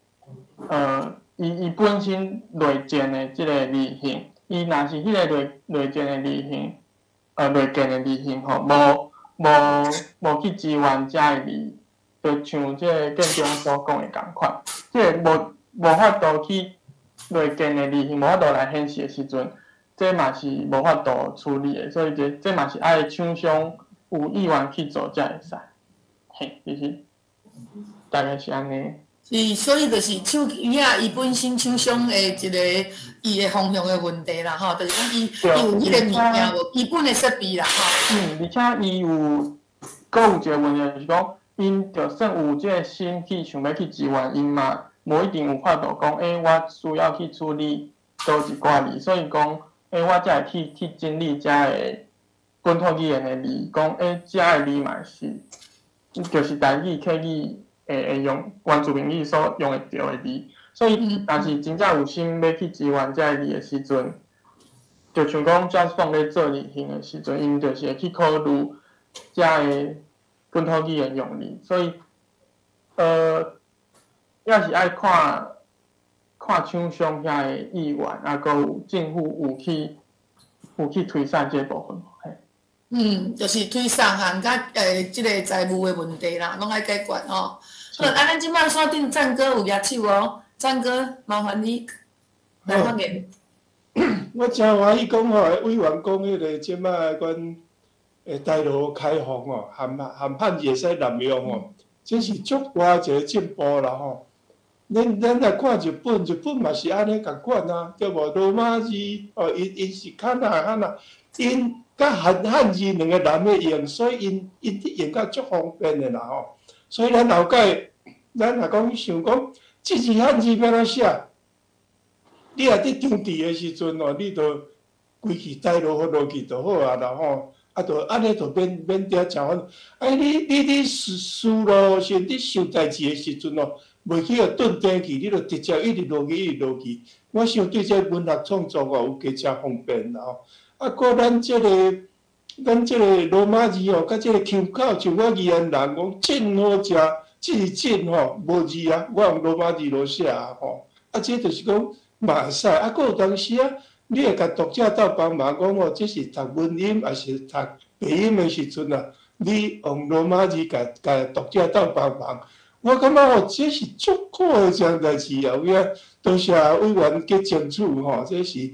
伊伊本身內建的這個字型，伊若是彼個內內建的字型，內建的字型吼，無無無去支援遮个字。就像這個建中所講的仝款，這個無無法度去內建的字型無法度來顯示的時陣，這嘛是無法度處理的，所以這這嘛是愛廠商有意願去做才會使。嘿，其實大概是按呢。是，所以就是手機仔伊本身廠商的一個伊的方向的問題啦，吼，就是講伊伊有彼個物件無基本的設備啦，吼。嗯，而且伊有，閣有一個問題就是講，𪜶就算有這個心去想欲去支援，𪜶嘛無一定有法度講，欸，我需要去處理佗一寡字，所以講，欸，我才會去去整理遮个本土語言的字，講，欸，遮个字嘛是，就是台語、客語會會用原住民語所用會著的字，所以，若是真正有心欲去支援遮个字的時陣，就像講 JustFont 咧做字型的時陣，𪜶就是會去考慮遮个本土語言用字，所以，抑是愛看看廠商遐个意願，啊，閣有政府有去有去推捒這部分，嘿。嗯，就是推捒和佮這个財務的問題啦，攏愛解決吼。好，啊，咱這馬線頂贊哥有舉手哦，贊哥，麻煩你來發言。我誠歡喜講吼，委員講彼个這馬阮台羅開放吼，含含漢字會使濫用吼，這是足大一個進步啦吼。咱咱來看日本，日本嘛是按呢仝款啊，對無？羅馬字哦，𪜶𪜶是較那較那，𪜶佮漢漢字兩个濫咧用，所以𪜶𪜶用甲足方便的啦吼。所以咱後蓋，咱若講想講，這字漢字欲按怎寫？你若佇張字的時陣哦，你就規氣台羅予落去就好啊啦吼。啊，就按呢就免免伫遐誠煩。哎，你你佇思思路是佇想代誌的時陣哦，袂去予頓斷去，你就直接一直落去，一直落去。我想對這文學創作哦，有加誠方便啦吼。啊，閣咱這个咱這个羅馬字哦，佮這个腔口，像我宜蘭人講真好食，這是真吼，無字啊，我用羅馬字落寫啊吼。啊，這就是講嘛會使。啊，閣有當時啊，你會共讀者鬥幫忙講哦，這是讀文音抑是讀白音的時陣啊，你用羅馬字共共讀者鬥幫忙。我感覺吼，這是足好的一項代誌啊！有影多謝委員去爭取吼，這是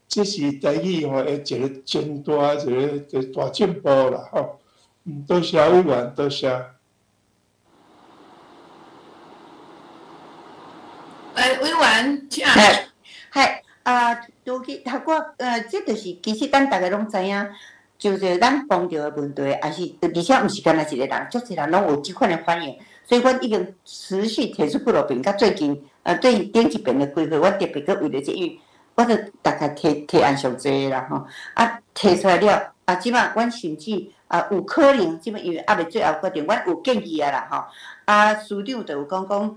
這是台語吼的一個真大一個一個大進步啦吼。嗯，多謝委員，多謝。來，委員，請。係啊，拄去頭拄這就是其實咱逐家攏知影，就是咱碰著的問題，也是而且毋是干焦一个人，足濟人攏有這款的反應，所以阮已經持續提出幾落遍，佮最近對頂一遍的開會，我特別閣為著這，因為我著大概提提案上濟啦吼，啊提出來了，啊這擺阮甚至啊有可能，這擺因為猶未最後決定，阮有建議啊啦吼，啊司長就有講講，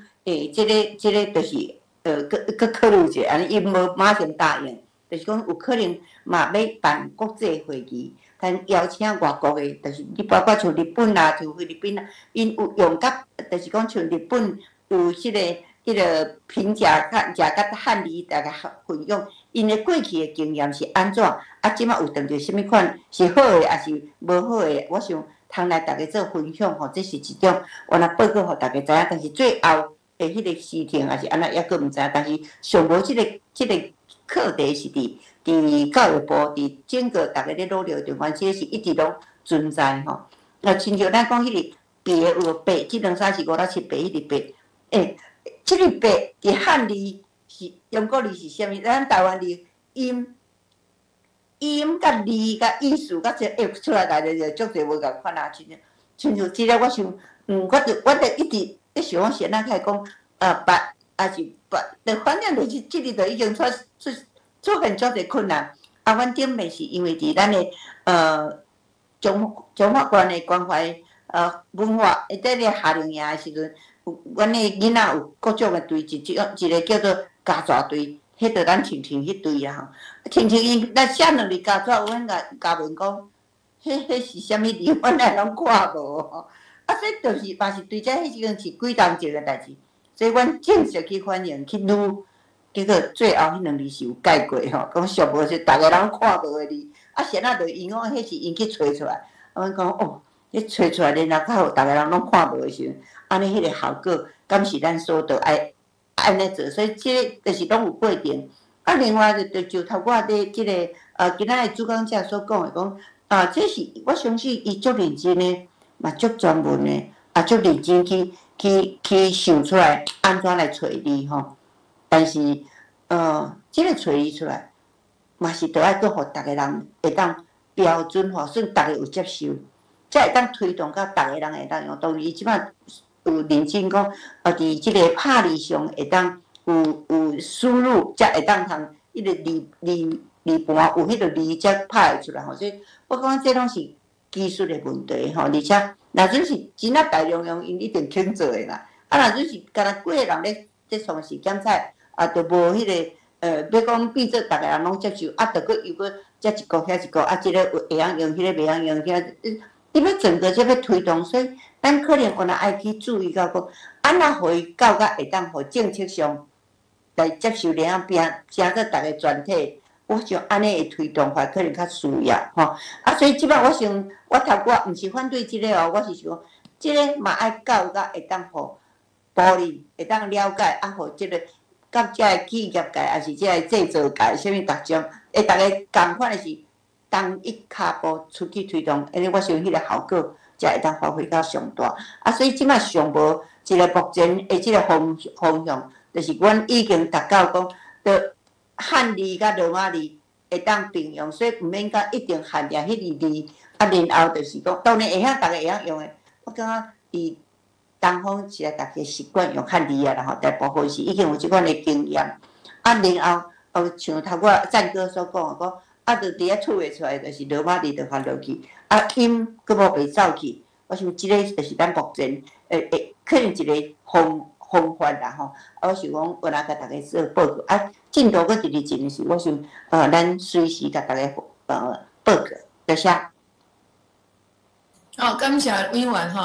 這個就是。閣閣考慮者，按呢伊無馬上答應，就是講有可能嘛欲辦國際會議，但邀請外國的，就是你包括像日本啦，像菲律賓啦，𪜶有用佮，就是講像日本有這個平假漢假佮漢字逐家混用，𪜶的過去的經驗是按怎？啊，這擺有當著啥物款是好的，抑是無好的？我想通來逐家做分享吼，這是一種原來報告予逐家知影，但是最後的彼個事情抑是按怎，猶閣毋知影。但是上無這個課題是佇教育部佇整個逐家咧努力的中間，這個是一直攏存在吼。啊，親像咱講彼個白有白，這兩三四五六七八彼個白，這個白佇漢字是中國字是啥物？咱台灣字音音佮字佮意思佮這會出來來就足濟無仝款啊！親像親像這個，我想，我就一直咧想講是按怎開講，白抑是白，就反正就是這個就已經出現足濟困難。啊，阮頂面是因為佇咱的中華縣的關懷文化，佇咧夏令營的時陣，阮的囡仔有各種的隊，一種一個叫做家紙隊，彼就咱親像彼隊啊吼。親像𪜶咱寫兩字家紙，阮共共問講，彼是啥物字？阮也攏看無吼。啊，所以就是嘛是對這彼時陣是幾冬前的代誌，所以阮正式去反映去擼，結果最後彼兩字是有改過吼，講上無是逐家人看無的字，啊，啥仔就𪜶講彼是𪜶去揣出來，啊，阮講哦，彼揣出來然後較好，逐家人攏看無的時陣，按呢彼個效果，敢是咱所著愛按呢做，所以這個就是攏有過程。啊，另外就頭拄仔咧這個今仔的主講者所講的講，啊，這是我相信伊足認真的。嘛足專門的，啊足認真去想出來按怎來揣字吼。但是，這個揣字出來，嘛是著愛閣予逐家人會當標準化，算逐家有接受，才會當推動到逐家人會當用。當然，伊這擺有認真講，佇這個拍字上會當有輸入，才會當通彼個字盤有彼個字才拍會出來吼。所以我感覺這攏是技術的問題吼，而且若準是真正大量用，𪜶一定肯做的啦。啊，若準是干焦幾個人咧從事檢採，啊，就無彼個欲講變做逐家人攏接受，啊，就閣又閣這一國遐一國，啊，這個會曉用，彼個袂曉用，遐你欲整個這欲推動，所以咱可能原來愛去注意到講，按怎予伊到甲會當予政策上來接受，然後變成做逐家全體。我想按呢的推動法可能較需要吼。啊，所以這擺我想，我頭拄仔毋是反對這個哦，我是想講，這個嘛愛到甲會當予部里會當了解，啊，予這個佮這个企業界，抑是這个製造界，啥物逐種，會逐家仝款的是同一跤步出去推動，按呢我想彼個效果才會當發揮到上大。啊，所以這擺上無一個目前的這個方向，就是阮已經達到講，著漢字佮羅馬字會當並用，所以毋免講一定限定彼个字，啊，然後就是講，當然會曉逐家會曉用的。我感覺佇東方是來逐家習慣用漢字啊啦吼，大部分是已經有這款的經驗。啊，然後像頭拄仔贊哥所講的講，啊，就佇遐吐會出來，就是羅馬字就發落去，啊，音閣無袂走去。我想這個就是咱目前會可能一個方法啦吼。啊，我想講，我來共大家做報告，啊，進度閣直直進時，我想咱隨時共大家報告，多謝。好，感謝委員吼，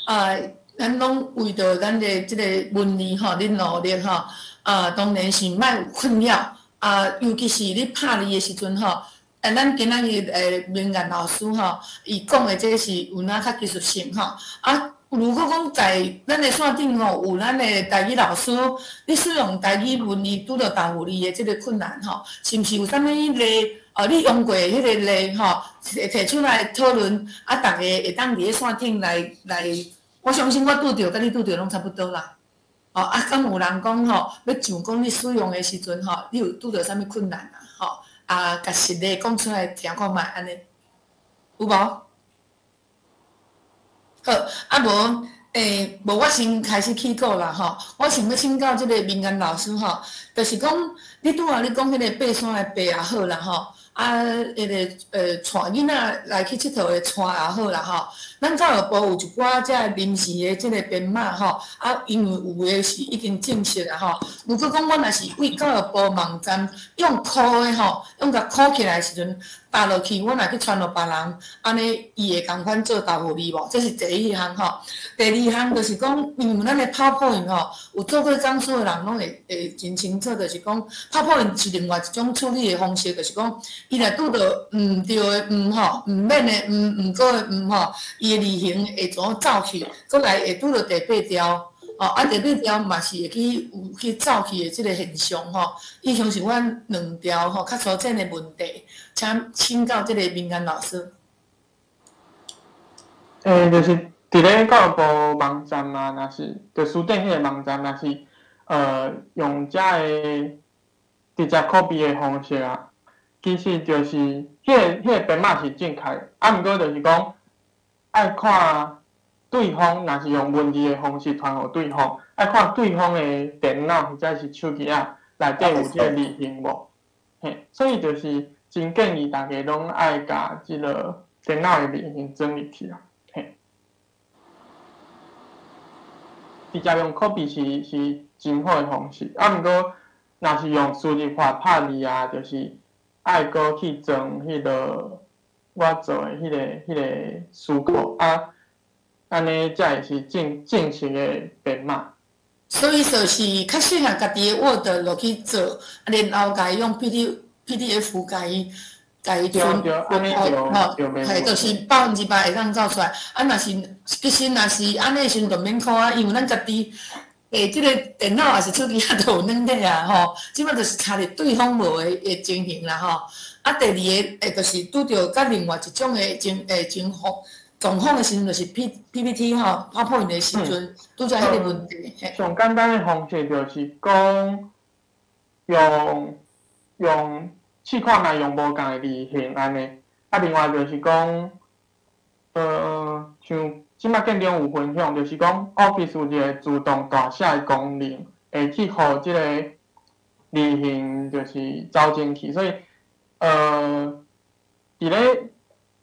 啊，咱攏為著咱的這個文字吼，咧努力吼，啊，當然是莫有困擾，啊，尤其是你拍字的時陣吼，啊，咱今仔日明彦老師吼，伊講的這個是有影較技術性吼，啊，如果講在咱的線頂吼，有咱的台語老師，你使用台語文字拄著同有你的這個困難吼，是毋是有啥物例？哦，你用過彼個例吼，提出來討論，啊，逐家會當佇咧線頂來，我相信我拄著佮你拄著攏差不多啦。哦，啊，敢有人講吼，欲上講你使用的時陣吼，你有拄著啥物困難啊？吼，啊，共實例講出來聽看覓按呢，有無？好，啊無，無我先開始起稿啦吼。我想欲請教這个明安老師吼，就是講你拄仔你講彼个爬山的爬也好啦吼，啊，彼个帶囡仔來去𨑨迌的帶也好啦吼。咱教育部有一寡這臨時的這个編碼吼，啊，因為有的是已經正式啊吼。如果講阮若是為教育部網站用 copy 的吼，用共 copy 起來的時陣，貼落去，阮若去傳予別人，按呢伊會仝款做豆腐字無？這是第一項吼。第二項就是講，因為咱的 PowerPoint 吼，有做過講師的人攏會真清楚，就是講 PowerPoint 是另外一種處理的方式，就是講伊若拄著毋對的毋吼，毋免的毋，毋過的毋吼，伊的字形會怎走去，閣來會拄著第八條，吼，啊第八條嘛是會去有去走去的這个現象吼。以上是阮兩條吼較粗淺的問題，請請教這个明安老師。就是佇咧教育部網站啊，若是就書頂彼个網站，若是用遮个直接 copy 的方式啊，其實就是彼个編碼是正確，啊，毋過就是講愛看對方若是用文字的方式傳予對方，愛看對方的電腦或者是手機仔內底有這个字形無？嘿，所以就是真建議大家攏愛共這个電腦的字形裝入去啊。嘿，直接用 copy 是真好的方式，啊，毋過若是用輸入法拍字啊，就是愛閣去裝彼个我做的彼个詞庫啊，按呢才會是正式的編碼。所以就是較適合家己的 Word 落去做，啊，然後共伊用 PDF 共伊存，吼，嘿，就是100%會當走出來。啊，若是其實若是按呢時陣就免苦啊，因為咱家己這个電腦抑是手機仔都有軟體啊，吼，這擺就是差佇對方無的情形啦，吼。啊，第二个就是拄著佮另外一種的情況狀況的時陣，就是 PPT 吼，PowerPoint 的時陣，拄著彼个問題。上簡單的方式就是講用試看覓用無仝的字形按呢。啊，另外就是講，像這擺建中有分享，就是講 Office 有一個自動大寫的功能，會去予這个字形就是走進去，所以，佇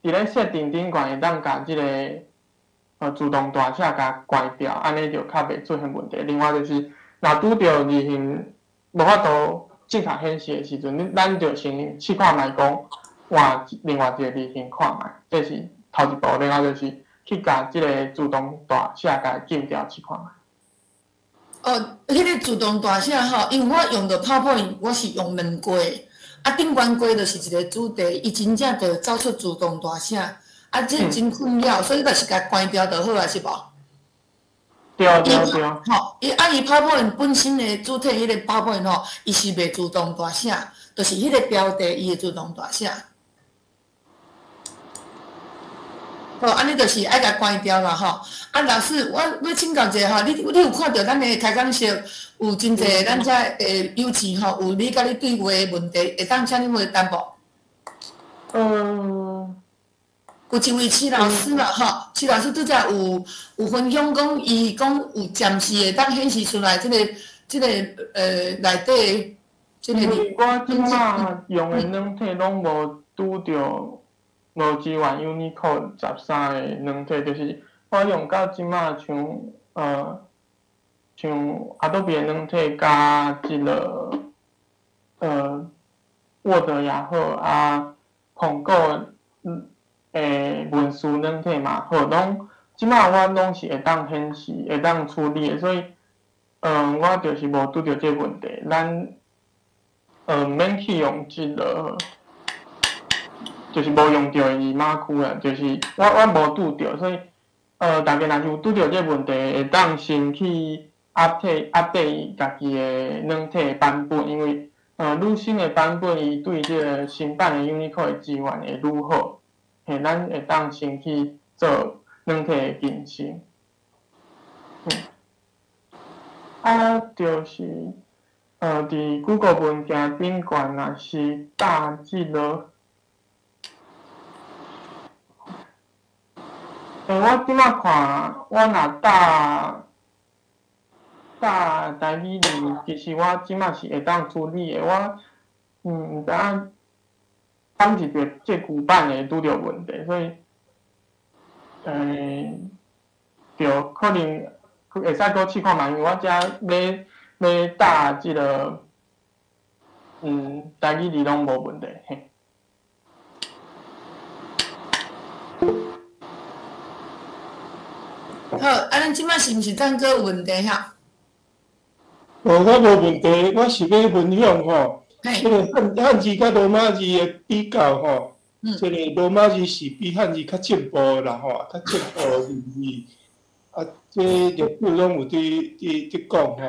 咧設定頂懸會當共這个自動大寫共關掉，按呢就較袂出現問題。另外就是，若拄著字形無法度正確顯示的時陣，咱就先試看覓講換另外一個字形看覓，這是頭一步。另外就是去共這个自動大寫共禁掉試看覓。哦，彼个自動大寫吼，因為我用著 PowerPoint，我是用兩過，啊，頂懸過就是一個主題，伊真正就走出自動大寫，啊，這真困擾，所以就是共關掉就好啊，是無？對對對。吼，伊啊伊 PowerPoint 本身的主體彼個 PowerPoint 吼，伊是袂自動大寫，就是彼個標題伊會自動大寫。好，按呢就是愛共關掉啦吼。啊，老師，我欲請教一下吼，你有看著咱的開講室有真濟咱遮的友情吼，有你佮你對話的問題，會當請你回答無？有一位徐老師啦吼，徐老師拄才有分享講，伊講有暫時會當顯示出來這個內底這個。因為我這擺用的軟體攏無拄著。無支援 Unicode 13的軟體，就是我用到這擺像 Adobe 的軟體佮這个Word 也好啊，蘋果的文書軟體嘛好，攏這擺我攏是會當顯示、會當處理的，所以，我就是無拄著這個問題。咱毋免去用這个。就是無用著的字碼區啦，就是我無拄著，所以大家若是有拄著這個問題，會當先去 update 伊家己的軟體版本，因為愈新的版本，伊對這個新版的 Unicode 的支援會愈好，嘿，咱會當先去做軟體的更新。啊，就是，佇 Google 文件頂懸若是打這個，我這擺看，我若打台語字，其實我這擺是會當處理的。我，毋知影，敢是著這古板會拄著問題，所以，著可能會使閣試看覓，因為我遮欲打這個，台語字攏無問題。嘿。好，啊，咱這擺是毋是讚哥有問題遐？無，我無問題，我是欲分享吼，這個漢字佮羅馬字的比較吼，這個羅馬字是比漢字較進步啦吼，較進步的字。啊，這歷史攏有佇講吼。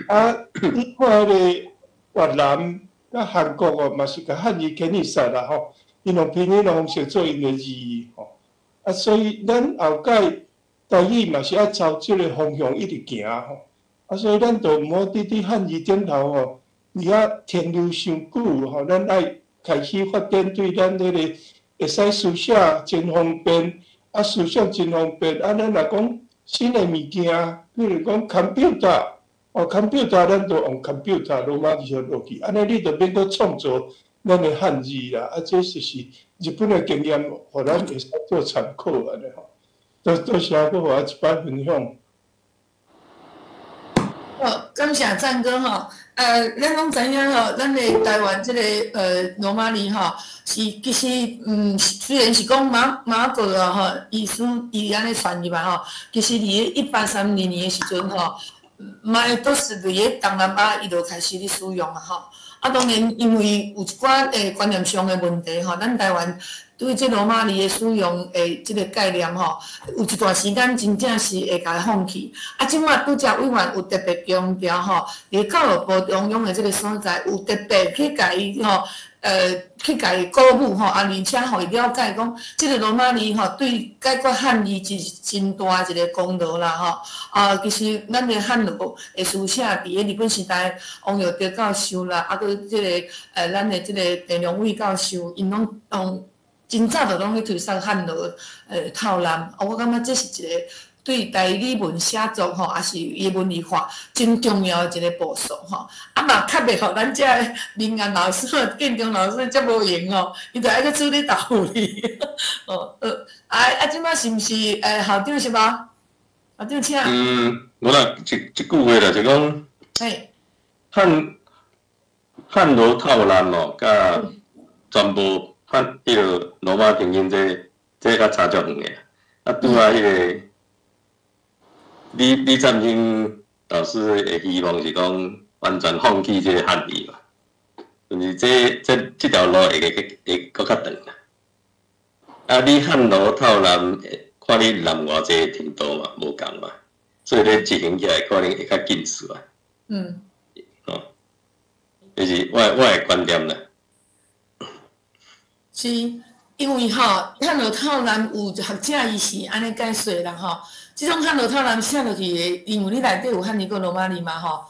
啊，你看彼個越南佮韓國哦，嘛是共漢字牽伊殺啦吼，𪜶用拼音的方式做𪜶的字吼。啊，所以咱後蓋台語嘛是愛朝這個方向一直行吼。啊，所以咱就毋好佇漢字頂頭吼，佇遐停留傷久吼。咱愛開始發展對咱彼個會使書寫真方便，啊，思想真方便。啊，咱若講新的物件，比如講 computer，哦，computer 咱就用 computer 羅馬字落去，按呢你就免閣創造咱的漢字啦。啊，這就是日本的經驗，予咱會使做參考按呢吼。多謝閣予我一擺分享。好，感謝讚哥吼。咱攏知影吼，咱的台灣這個羅馬字吼，是其實雖然是講馬國啊吼，伊輸伊按呢傳入來吼，其實佇1832年的時陣吼，嘛都是佇咧東南亞伊就開始咧使用啊吼。啊，當然因為有一寡觀念上的問題吼，咱台灣對這羅馬字的使用的這個概念吼，有一段時間真正是會共放棄。啊，這擺拄才委員有特別強調吼，佇教育部中央的這個所在有特別去共伊吼，去共伊鼓舞吼，啊，而且予伊了解講，這個羅馬字吼對解決漢字是真大一個功勞啦吼。啊，其實咱的漢羅的書寫佇咧日本時代，王耀德教授啦，啊，閣這個咱的這個鄭良偉教授，𪜶攏用真早就攏去推捒漢羅透濫，啊，我感覺這是一個對台語文寫作吼，也是伊的文字化真重要的一個步數吼。啊嘛，較袂予咱這明安老師、建中老師遮無閒吼，伊就愛去處理豆腐哩。哦，啊，這擺是毋是校長是無？校長請。無啦，一句話啦，就講。嘿。漢羅透濫哦，佮全部漢彼個羅馬拼音這較差足遠的。啊，拄啊，彼個李占興老師的希望是講完全放棄這個漢字嘛，就是這條路會閣較長啦。啊，你漢羅透濫，看你濫偌濟程度嘛，無仝嘛，所以咧執行起來可能會較緊實啊。哦，這是我的觀點啦。是，因為吼，漢羅透濫有學者伊是按呢解說啦吼。這種漢羅透濫寫落去的，因為你內底有漢字閣羅馬字嘛吼，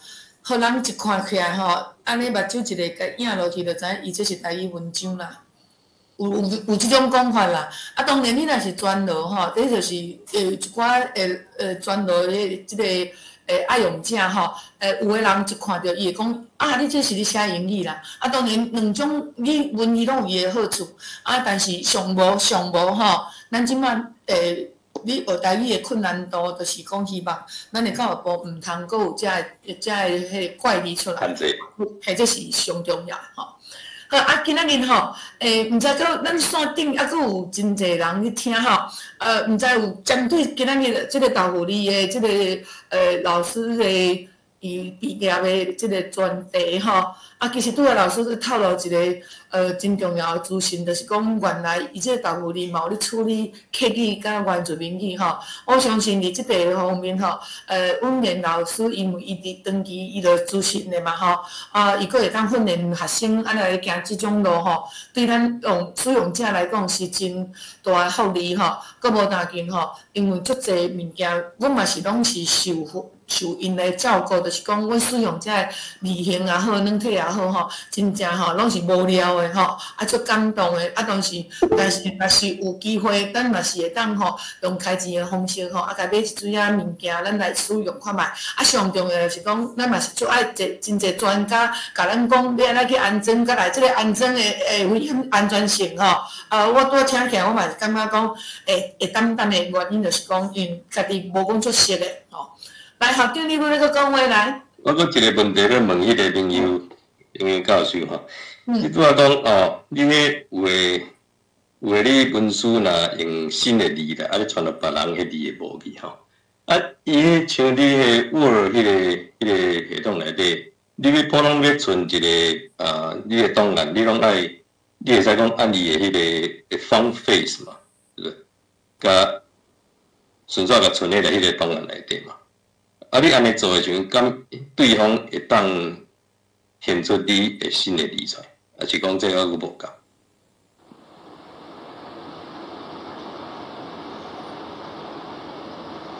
予人一看起來吼，按呢目睭一个共映落去，就知影伊這是台語文章啦。有這種講法啦。啊，當然你若是全羅吼，這就是一寡全羅的這個愛用者吼，有的人一看著伊會講啊，你這是咧寫英語啦。啊，當然兩種語文字攏有伊的好處，啊，但是上無吼，咱這擺你學台語的困難度，就是講希望咱的教育部毋通閣有遮個彼個怪字出來，嘿，這是上重要吼。好啊，今仔日吼，毋知閣咱線頂猶閣有真濟人咧聽吼，毋知有針對今仔日這個豆腐字的這個老師的伊畢業的這個專題吼，啊，其實拄仔老師閣透露一個真重要的資訊，就是講原來伊這個豆腐字嘛有咧處理客語佮原住民語吼。我相信佇這塊方面吼，阮連老師因為伊佇長期伊就資深的嘛吼，啊，伊閣會當訓練學生按呢來行這種路吼，對咱用使用者來講是真大的福利吼。閣無單緊吼，因為足濟物件，阮嘛是攏是受受𪜶的照顧，就是講阮使用這个字型也好，軟體也好吼，真正吼攏是無聊的吼，啊足感動的，啊當時，但是若是有機會，咱嘛是會當吼用開錢的方式吼，啊共買一水仔物件，咱來使用看覓。啊上重要的是講，咱嘛是足愛濟真濟專家共咱講，欲按怎去安裝，佮來這个安裝的危險安全性吼。啊，我拄仔聽起來，我嘛是感覺講會擔當的原因，就是講𪜶家己無講足熟的吼。來，校長，你欲閣講話來。我閣一个問題欲問彼个明佑明佑教授吼，你拄仔講哦，你彼有的有的你文書若用新的字啦，啊你傳予別人，彼字會無去吼。啊，伊彼像你彼 Word 彼个系統內底，你欲普通欲存一个啊，你的檔案，你攏愛，你會使講按伊的彼个 font face 嘛，對不對？共順續共存佇彼个檔案內底嘛。啊，你按呢做的時陣，敢對方會當現出你的新的字出來，抑是講這個閣無夠？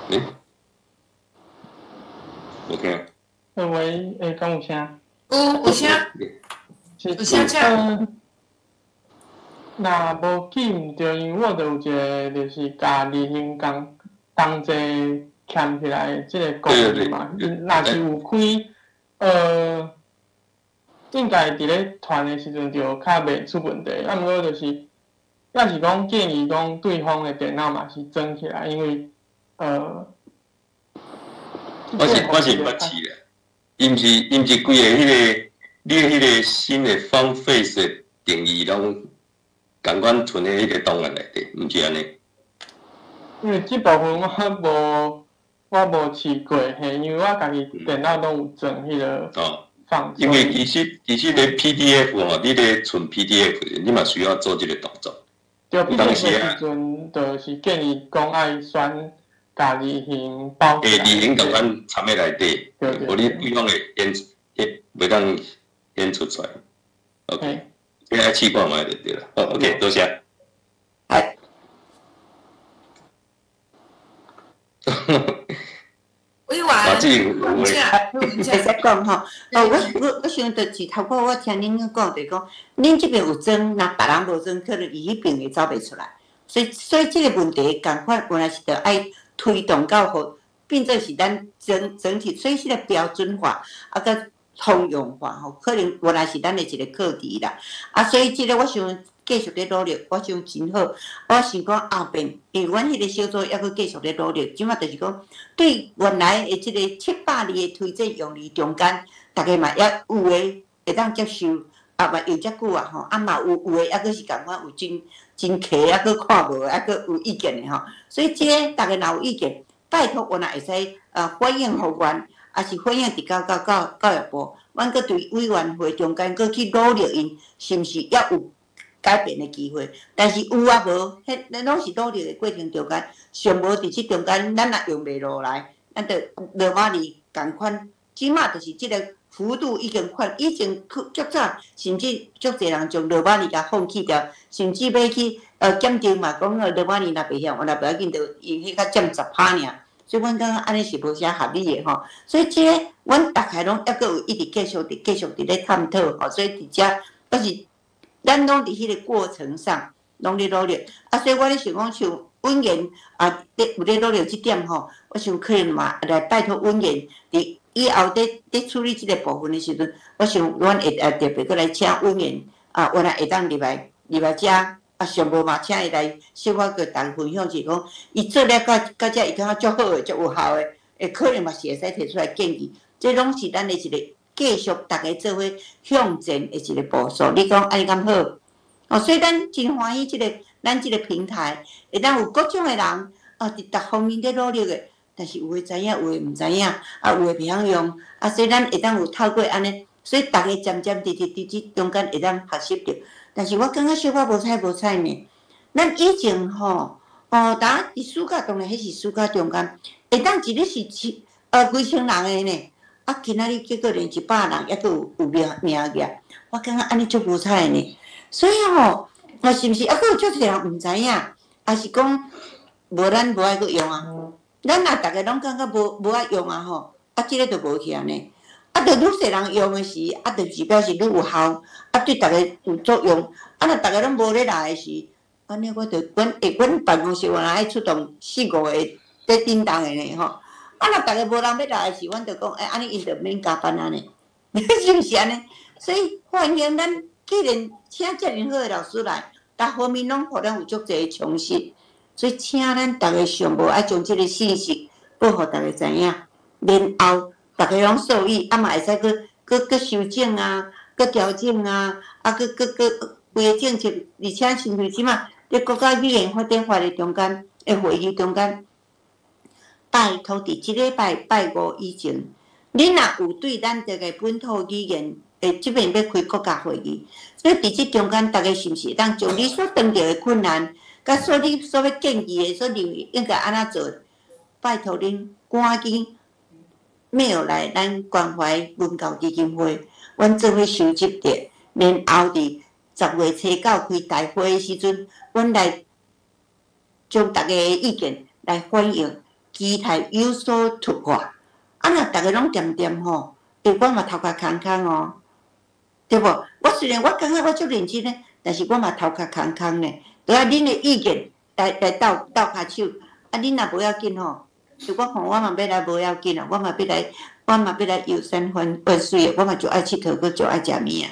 欸？無聽。喂，欸，敢有聲？有聲。有聲請。若無記毋著，因為我就有一個，就是共字形共同齊嵌起來的這個功能嘛。若是有開，應該佇咧傳的時陣就較袂出問題。啊，毋過就是，抑是講建議講對方的電腦嘛是裝起來，因為，我是毋捌試啦，伊毋是規個彼個，你的彼個新的 font face 的定義攏仝款存佇彼個檔案內底，毋是按呢？因為這部分我無試過，嘿，因為我家己電腦攏有裝彼個放。因為其實咧 PDF 吼，你咧存 PDF，你嘛需要做這個動作。對，PDF 的時陣，就是建議講愛選共字型包起來。字型仝款摻佇內底，無你對方會顯，袂當顯出出來。OK，這愛試看覓就對啦。好，OK，多謝。哎。委員，會使講吼，哦，我想就是頭拄我聽恁講，就是講，恁這邊有裝，若別人無裝，可能伊彼邊會走袂出來。所以這個問題仝款原來是著愛推動到予變做是咱整體，所以這個標準化啊，閣通用化吼，可能原來是咱的一個課題啦。啊，所以這個我想繼續咧努力，我想真好。我想講後邊，因為阮彼個小組猶閣繼續咧努力，這馬就是講對原來的這個700字的推薦用字中間，逐家嘛也有的會當接受，啊嘛用遮久啊吼，啊嘛有的猶閣是仝款有真真奇，猶閣看無，猶閣有意見的吼。所以這個逐家若有意見，拜託我若會使反映予阮，抑是反映佇教育部，阮閣對委員會中間閣去努力𪜶，是毋是猶有改變的機會？但是有啊無，彼咱攏是努力的過程中間，上無佇這中間，咱若用袂落來，咱就羅馬字仝款，這馬就是這個幅度已經寬，以前去足早，甚至足濟人將羅馬字共放棄掉，甚至欲去檢定嘛，講羅馬字若袂曉，我若無要緊，就用彼較佔10%爾。所以阮感覺按呢是無啥合理的吼。所以這個阮逐家攏猶閣有一直繼續佇咧探討吼。所以佇遮，抑是咱攏佇彼個過程上攏咧努力。啊，所以我咧想講，像委員啊，有咧努力這點吼，我想可能嘛來拜託委員佇以後佇處理這個部分的時陣，我想阮會特別閣來請委員啊，原來會當入來遮。啊，上無嘛，請伊來小可閣逐家分享，是講伊做了到遮，伊感覺足好的、足有效的，會可能嘛是會使提出來建議。這攏是咱的一個繼續逐家做伙向前的一個步數。你講按呢敢好？哦，所以咱真歡喜這個咱這個平台，會當有各種的人啊，佇逐方面咧努力的，但是有的知影，有的毋知影，啊，有的袂曉用，啊，所以咱會當有透過按呢，所以逐家漸漸佇這中間會當學習著。但是我感覺小可無彩無彩呢。咱以前吼，哦，當佇暑假當然彼是暑假中間，會當一日是幾千人的呢。啊，今仔日結果連100人猶閣有名額，我感覺按呢足無彩呢。所以吼，啊，是毋是猶閣有足濟人毋知影，抑是講無咱無愛閣用啊？咱若逐家攏感覺無愛用啊吼，啊，這个就無去按呢。啊，著愈濟人用的時，啊，就是表示愈有效，啊，對逐家有作用。啊，若逐家攏無咧來的時，按呢我著阮會阮辦公室原來愛出動四五個佇叮當的呢吼。啊，若逐家無人欲來的時，阮就講，欸，按呢𪜶就毋免加班啊呢，是毋是按呢？所以歡迎咱既然請遮爾好的老師來，逐方面攏予咱有足濟的充實，所以請咱逐家上無愛將這个信息報予逐家知影，然後逐家攏受益，啊嘛會使閣閣閣修正啊，閣調整啊，啊，閣閣閣規个政策，而且親像這馬佇國家語言發展法的中間的會議中間，拜託佇這禮拜拜五以前，恁若有對咱這个本土語言的這邊欲開國家會議，所以佇這中間，逐家是毋是會當將你所當著的困難，佮所你所欲建議的，所認為應該按怎做，拜託恁趕緊 mail 來咱關懷文教基金會，阮做伙收集著，然後佇10月初九開大會的時陣，阮來將逐家的意見來反映，期待有所突破。啊，若逐家攏恬恬吼，欸，我嘛頭殼空空哦，對無？我雖然我感覺我足認真的，但是我嘛頭殼空空呢。著愛恁的意見來來鬥鬥跤手，啊，恁若無要緊吼，就我看我嘛欲來無要緊啊，我嘛欲來，我嘛欲來遊山玩玩水的，我嘛就愛𨑨迌，閣就愛食物仔。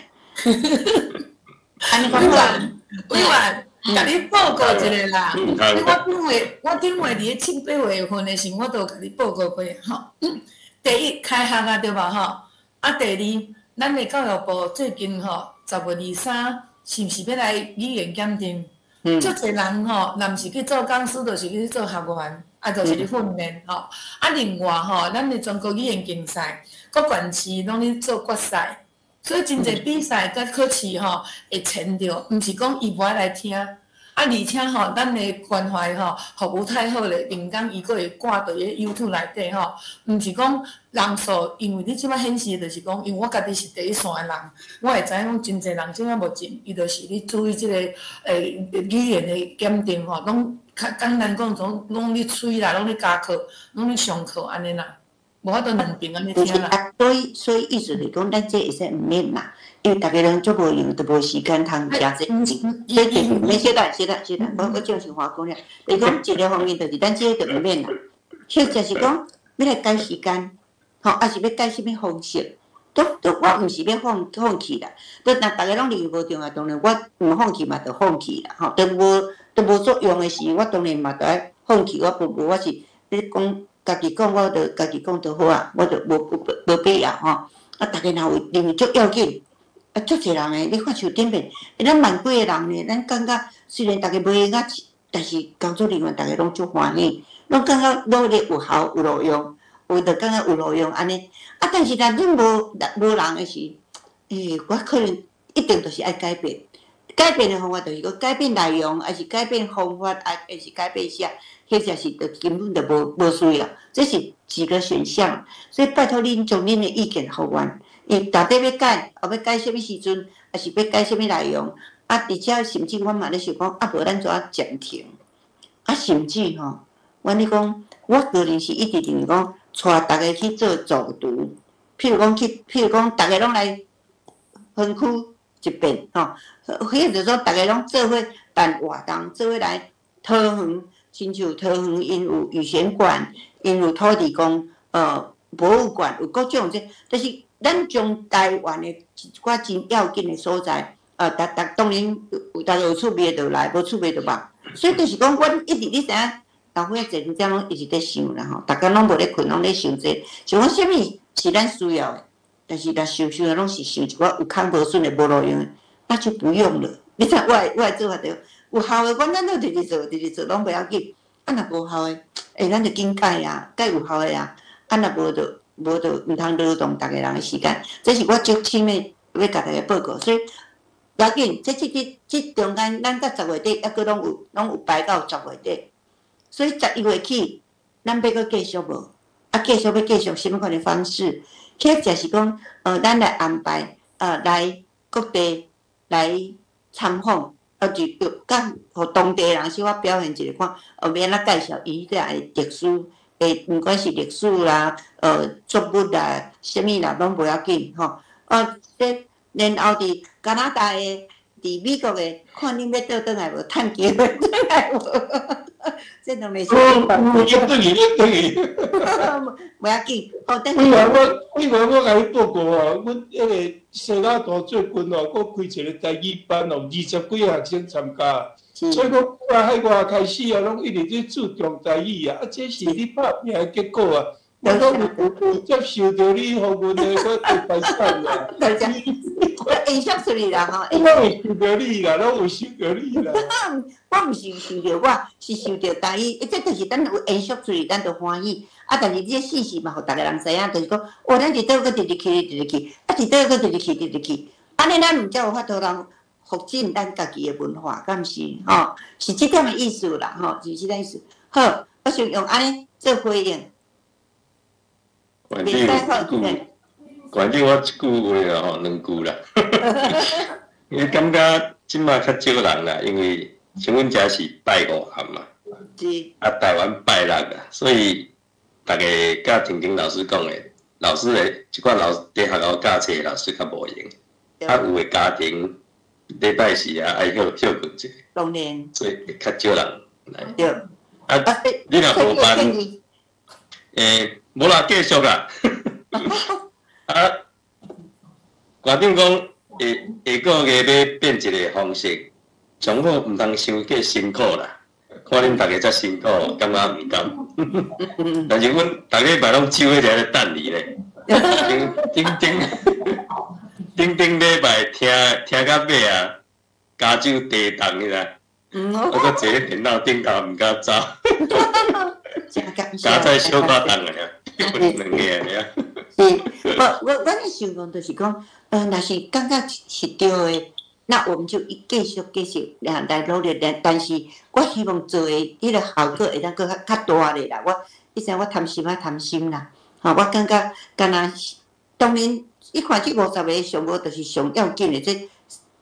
按呢講好。委員，共你報告一下啦。我頂月，我頂月佇咧七八月份的時，我都有共你報告過吼。第一，開學啊，對無吼？啊，第二，咱的教育部最近吼，10月23，是毋是欲來語言檢定？足濟人吼，若毋是去做講師，就是去做學員，啊，就是咧訓練吼。啊，另外吼，咱的全國語言競賽，各縣市攏咧做決賽，所以真濟比賽佮考試吼，會牽著，毋是講伊無愛來聽。啊，而且吼，咱的關懷吼，服務太好咧，頂工伊閣會掛佇咧 YouTube 內底吼，毋是講人數，因為你這擺顯示的就是講，因為我家己是第一線的人，我會知影講真濟人這擺目前，伊就是咧注意這個語言的檢定吼，攏較簡單講，總攏咧催啦，攏咧加課，攏咧上課按呢啦，無法度兩邊按呢聽啦。啊，所以所以意思是講，咱這會使毋免啦，因為逐家攏足無閒，都無時間通聽這。這就是免小等，小等，小等，我我正想話講了，就是講一個方面，就是咱這個就毋免啦，或者是講欲來改時間，吼，抑是欲改啥物方式，都都我毋是欲放放棄啦，都若逐家攏認為無重要，當然我毋放棄嘛，就放棄啦，吼，都無都無作用的時，我當然嘛著愛放棄，我無無我是你講家己講，我就家己講就好啊，我就無無無必要吼。啊，逐家若有認為足要緊，啊，足濟人的，你看像頂面，咱萬幾个人呢，咱感覺雖然逐家袂用啊，但是工作人員逐家攏足歡喜，攏感覺努力有效有路用，有就感覺有路用按呢。啊，但是若恁無無人的時，欸，我可能一定就是愛改變。改變的方法就是講改變內容，抑是改變方法，抑是改變啥，或者是就根本就無無需要。這是幾個選項，所以拜託恁將恁的意見予阮。伊到底欲改，抑欲改啥物時陣，抑是欲改啥物內容？啊，而且甚至阮嘛咧想講，啊無咱怎啊暫停？啊，甚至吼，阮咧講，我個人是一直認為講，帶逐家去做走讀，譬如講去，譬如講逐家攏來園區一遍吼，或者說逐家攏做伙辦活動，做伙來桃園，親像桃園𪜶有雨璇館，𪜶有土地公，博物館，有各種這，就是咱將台灣的一寡真要緊的所在，逐逐當然有逐家有趣味的就來，無趣味就罷。所以就是講，阮一直你知影，老歲仔坐陣攏一直佇想啦吼，逐工攏無咧睏，攏咧想這，想講啥物是咱需要的，但是若想想攏是想一寡有空無筍的無路用的，那就不用了。你知我的做法對，有效的，阮咱都直直做，直直做攏袂要緊。啊，若無效的，欸，咱就緊改啊，改有效的啊。啊，若無就無就毋通勞動逐家人的時間。這是我足深的欲共大家報告，所以要緊，這這這這中間，咱到10月底猶閣攏有攏有排到10月底，所以11月起，咱欲閣繼續無？啊，繼續欲繼續啥物款的方式？或者是講，咱來安排，來各地來參訪，啊，就就佮予當地人小可表現一下看，欲按怎介紹伊遐的特殊的，毋管是历史啦、作物啦、啥物啦，拢无要紧吼。啊，这然後佇加拿大的、佇美國的，看恁欲倒轉來無，趁機會轉來無？這兩個是。有欲轉去，欲轉去。無要緊，哦，等。委員我，委員我共你報告哦，阮彼個西雅圖最近哦，閣開一個台語班哦，20幾个學生參加。所以講，海外開始啊，攏一直咧注重台語啊，啊，這是你拍拚的結果啊。我攏有接受著你予阮的我的財產啊。大家，我影響出去啦吼。我有受著你啦，攏有受著你啦。我毋是受著我，是受著台語。這就是咱有延續出去，咱就歡喜。啊，但是這事實嘛，予逐个人知影，就是講，哦，咱佇佗閣直直去，直直去，啊，佇佗閣直直去，直直去。按呢，咱毋才有法度人復振咱家己的文化，敢是吼？是這點的意思啦，吼，是這點意思。好，我想用按呢做回應。館長一句，館長我一句話啦吼，兩句啦。因為感覺這馬較少人啦，因為像阮遮是拜五暗嘛，是。啊，台灣拜六啊，所以逐家佮婷婷老師講的，老師的這款老佇學校教冊老師較無閒，啊，有的家庭禮拜四啊愛歇歇睏者，當然，所以會較少人來。對。啊，你若無辦，無啦，繼續啦。啊，館長講下下個月欲變一個方式，上好毋通傷過辛苦啦。看恁逐家遮辛苦，感覺毋甘。但是阮逐禮拜攏手彼個咧等你咧。頂頂頂頂禮拜聽聽到尾啊，加州地動彼個，我閣坐佇電腦頂頭毋敢走。加載小可動爾，兩個爾。是，我的想講就是講，若是感覺是對的，那我們就繼續繼續來努力。但是我希望做的彼個效果會當閣較較大咧啦。我以前我貪心啊貪心啦，吼，我感覺敢若當然，你看這50個上無就是上要緊的。這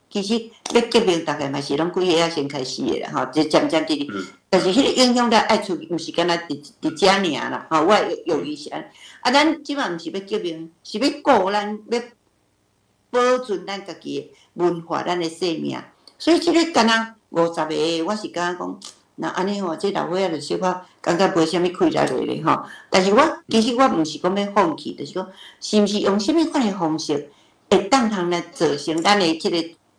其實欲革命，逐家嘛是攏幾歲仔先開始的啦，吼，這漸漸佇，但是彼個影響力愛出去，毋是干焦佇佇遮爾啦，吼，我的用意是按呢。啊，咱這馬毋是欲革命，是欲顧咱，欲保存咱家己的文化，咱的生命。所以這個敢若50個，我是感覺講，若按呢吼，這老歲仔就小可感覺無啥物氣力落咧吼。但是我其實我毋是講欲放棄，就是講，是毋是用啥物款的方式，會當通來造成咱的這個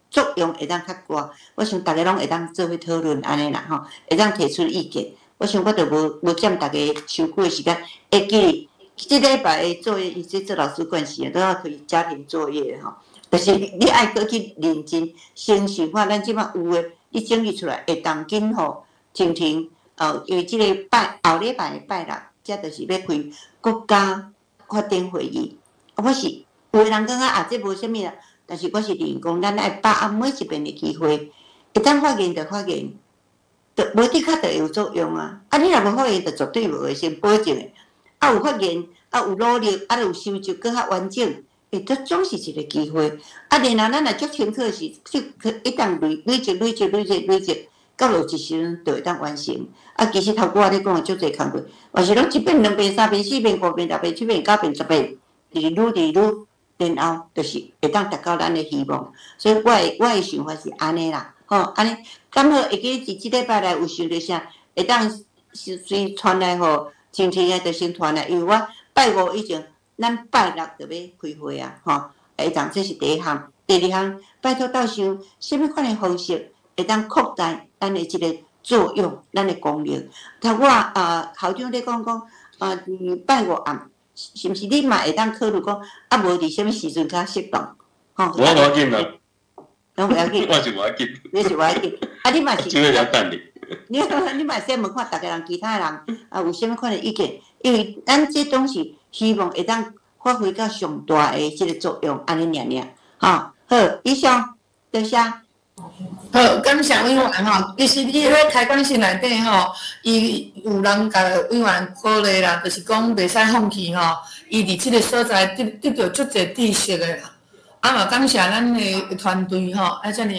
作用會當較大？我想逐家攏會當做伙討論按呢啦吼，會當提出意見。我想我就無無佔逐家傷久的時間，會記這禮拜的作業，伊這做老師關係都要開家庭作業吼。就是你愛閣去認真先想看，咱這馬有的，你整理出來會當緊予婷婷，因為這個拜後禮拜的拜六，這就是欲開國家發展會議。我是有的人感覺啊，這無啥物啦，但是我是認為講，咱愛把握每一遍的機會，會當發言就發言，就無的確就會有作用啊。啊，你若無發言，就絕對無會先保證的。啊，有發言，啊有努力，啊有收集閣較完整，欸，這總是一個機會。啊，然後咱若足清楚是，就一旦累累積、累積、累積、累積，到落一時陣就會當完成。啊，其實頭拄仔你講的足濟工課，嘛是攏一遍、兩遍、三遍、四遍、五遍、六遍、七遍、九遍、十遍，直直愈直愈，然後就是會當達到咱的希望。所以我的想法是按呢啦，吼，按呢，剛好會記佇這禮拜來有想著啥，會當隨傳來予清清的就先傳來，因為我拜五以前，咱拜六就欲開會啊，吼，會當這是第一項，第二項，拜託鬥想啥物款的方式會當擴大咱的這個作用，咱的功能。頭拄仔啊，校長咧講講啊，佇拜五暗，是毋是你嘛會當考慮講，啊無佇啥物時陣較適當？吼，我無要緊啦，攏無要緊，我是無要緊，你是無要緊，啊你嘛是，只會等你。你嘛先問看逐家人其他人啊有啥物款的意見，因為咱這總是希望會當發揮到上大的這個作用，按呢爾爾，吼，好，以上，多謝。好，感謝委員吼。其實你彼開講室內底吼，伊有人共委員鼓勵啦，就是講袂使放棄吼。伊佇這個所在得得著足濟知識的啦。啊嘛，感謝咱的團隊吼，啊遮爾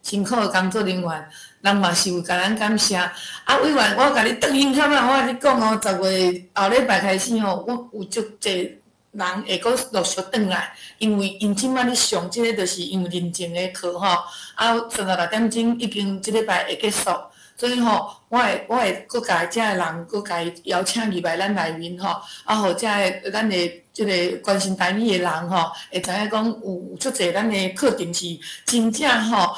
辛苦的工作人员，人嘛是有共咱感谢。啊，委员，我共你转音卡啊，我共你讲哦，10月后礼拜开始吼，我有足济人会阁陆续转来，因为𪜶这摆咧上这个，就是因为认证的课吼，啊，36点钟已经这礼拜会结束，所以吼，我会阁共遮个人阁共伊邀请入来咱内面吼，啊，予遮个咱的这个关心台语的人吼，会知影讲有足济咱的课程是真正吼，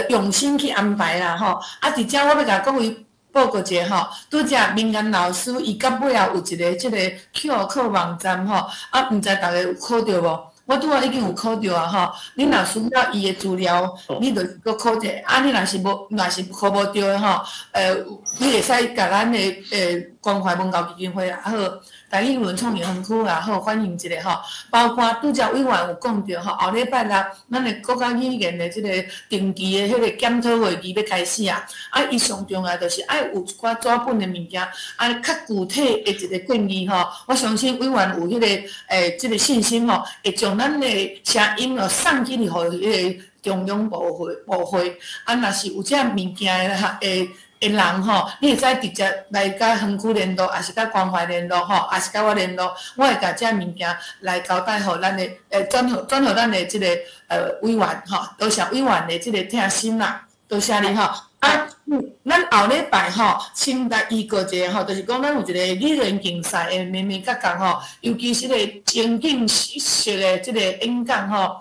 用心去安排啦吼。啊，伫遮我欲共各位报告一下吼，拄才明安老师伊到尾仔有一个这个 QR code 网站吼，啊，毋知逐家有考著无？我拄仔已经有考著啊吼，你若需要伊的资料，你就阁考者。啊，你若是无，若是考无著的吼，你会使共咱的关怀文教基金会也好，台语文创意园区也好，反映一下吼。包括拄才委员有讲著吼，后礼拜六咱的国家语言的这个定期的彼个检讨会议欲开始啊。啊，伊上重要就是爱有一寡纸本的物件，啊，较具体的一个建议吼。我相信委员有彼个这个信心吼，会将咱的声音哦送去予彼个中央部会。啊，若是有这物件的哈的人吼，你会使直接来佮园区联络，抑是佮关怀联络吼，抑是佮我联络，我会共这物件来交代予咱的，转予咱的这个委员吼，多谢委员的这个贴心啦，多谢你吼。啊，咱后礼拜吼，先来预告一下吼，就是讲咱有一个语言竞赛的眉眉角角吼，尤其是个情景式的这个演讲吼，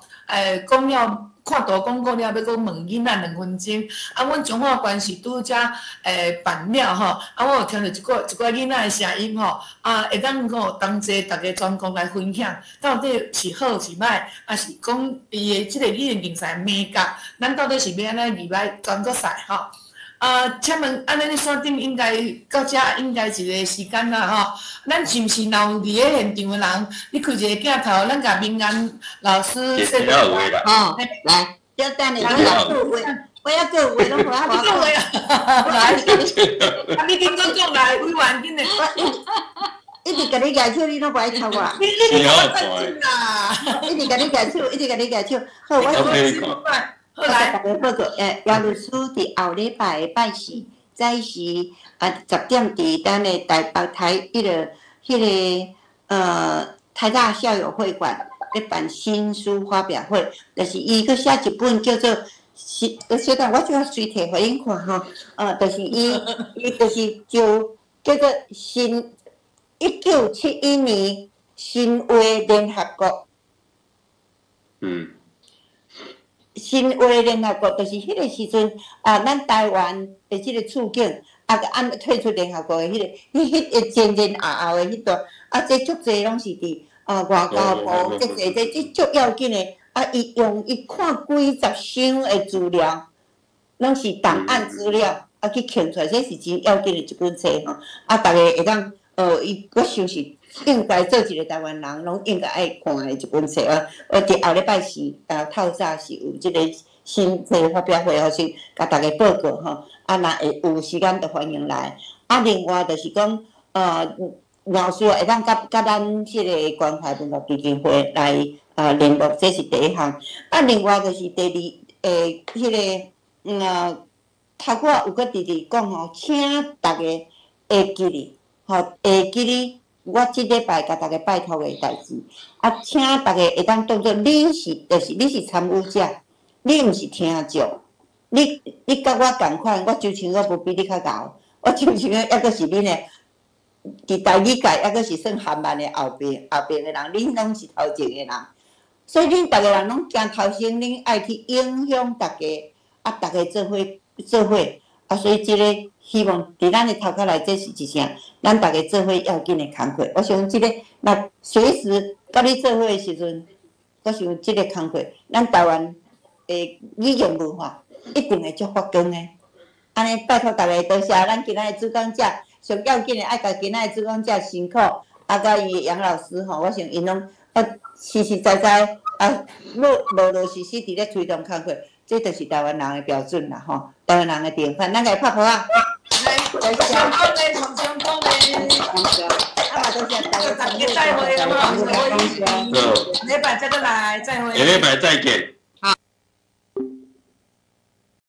讲了。看图讲过了，欲阁问囡仔2分钟。啊，阮彰化县是拄才办了吼，啊，我有听著一寡囡仔的声音吼，啊，会当讲同齐逐家全国来分享，到底是好是歹，抑是讲伊的这个语言竞赛眉角，咱到底是欲按怎入来全国赛吼？啊，请问按呢线顶应该到遮应该一个时间啦吼。咱是毋是若有伫咧现场的人，你开一个镜头，咱共明安老师说。哦，来，小等下，我还阁有话，我还阁有话拢无啊。你讲话啊？来，啊，你紧阁讲来，委员紧来。一直共你举手，你拢无爱插我。你你我啦！一直共你举手，一直共你举手。好，我。好来，共大家报告，杨律师伫后礼拜的拜四早时啊10点，伫咱的台北台彼个彼个台大校友会馆咧办新书发表会，就是伊阁写一本叫做是，小等我这随提予恁看吼，就是伊就是就叫做新1971年神话联合国。神话联合国就是彼个时阵啊，咱台湾的这个处境啊，按退出联合国的彼个，彼个前前后后的彼段，啊，这足济拢是伫啊外交部，这济这足要紧的啊，伊用伊看几十箱的资料，拢是档案资料，啊去印出来，这是真要紧的一本册吼，啊，逐家会当，伊我想是应该做一个台湾人，拢应该爱看的一本册啊。我伫后礼拜四啊透早是有这个新册发表会，予先共逐家报告吼。啊，若会有时间就欢迎来。啊，另外就是讲，老师会当佮咱这个关怀文化基金会来联络，这是第一项。啊，另外就是第二，彼个头拄仔有阁直直讲吼，请逐家会记哩，吼，会记哩。我这礼拜共逐家拜托的代志，啊，请逐家会当当做你是，就是你是参与者，你毋是听众，你佮我仝款，我就像我无比你较𠢕，我就像犹阁是恁的，伫台语界犹阁是算含慢的后边的人，恁拢是头前的人，所以恁逐个人拢行头先，恁爱去影响逐家，啊，逐家做伙做伙，啊，所以这个希望伫咱的头壳内，这是一项咱逐家做伙要紧的工课。我想这个，若随时佮你做伙的时阵，我想这个工课，咱台湾的语言文化一定会足发光的。按呢，拜托逐家多谢咱今仔的主讲者，上要紧的爱共今仔的主讲者辛苦，啊，佮伊的杨老师吼，我想𪜶拢啊实实在在啊，落落落实实伫咧推动工课，这就是台湾人的标准啦吼，台湾人的典范，咱共伊拍噗仔。来，成功的，成功的。啊，多谢大家再会，好，礼拜再阁来，再会。下礼拜再见。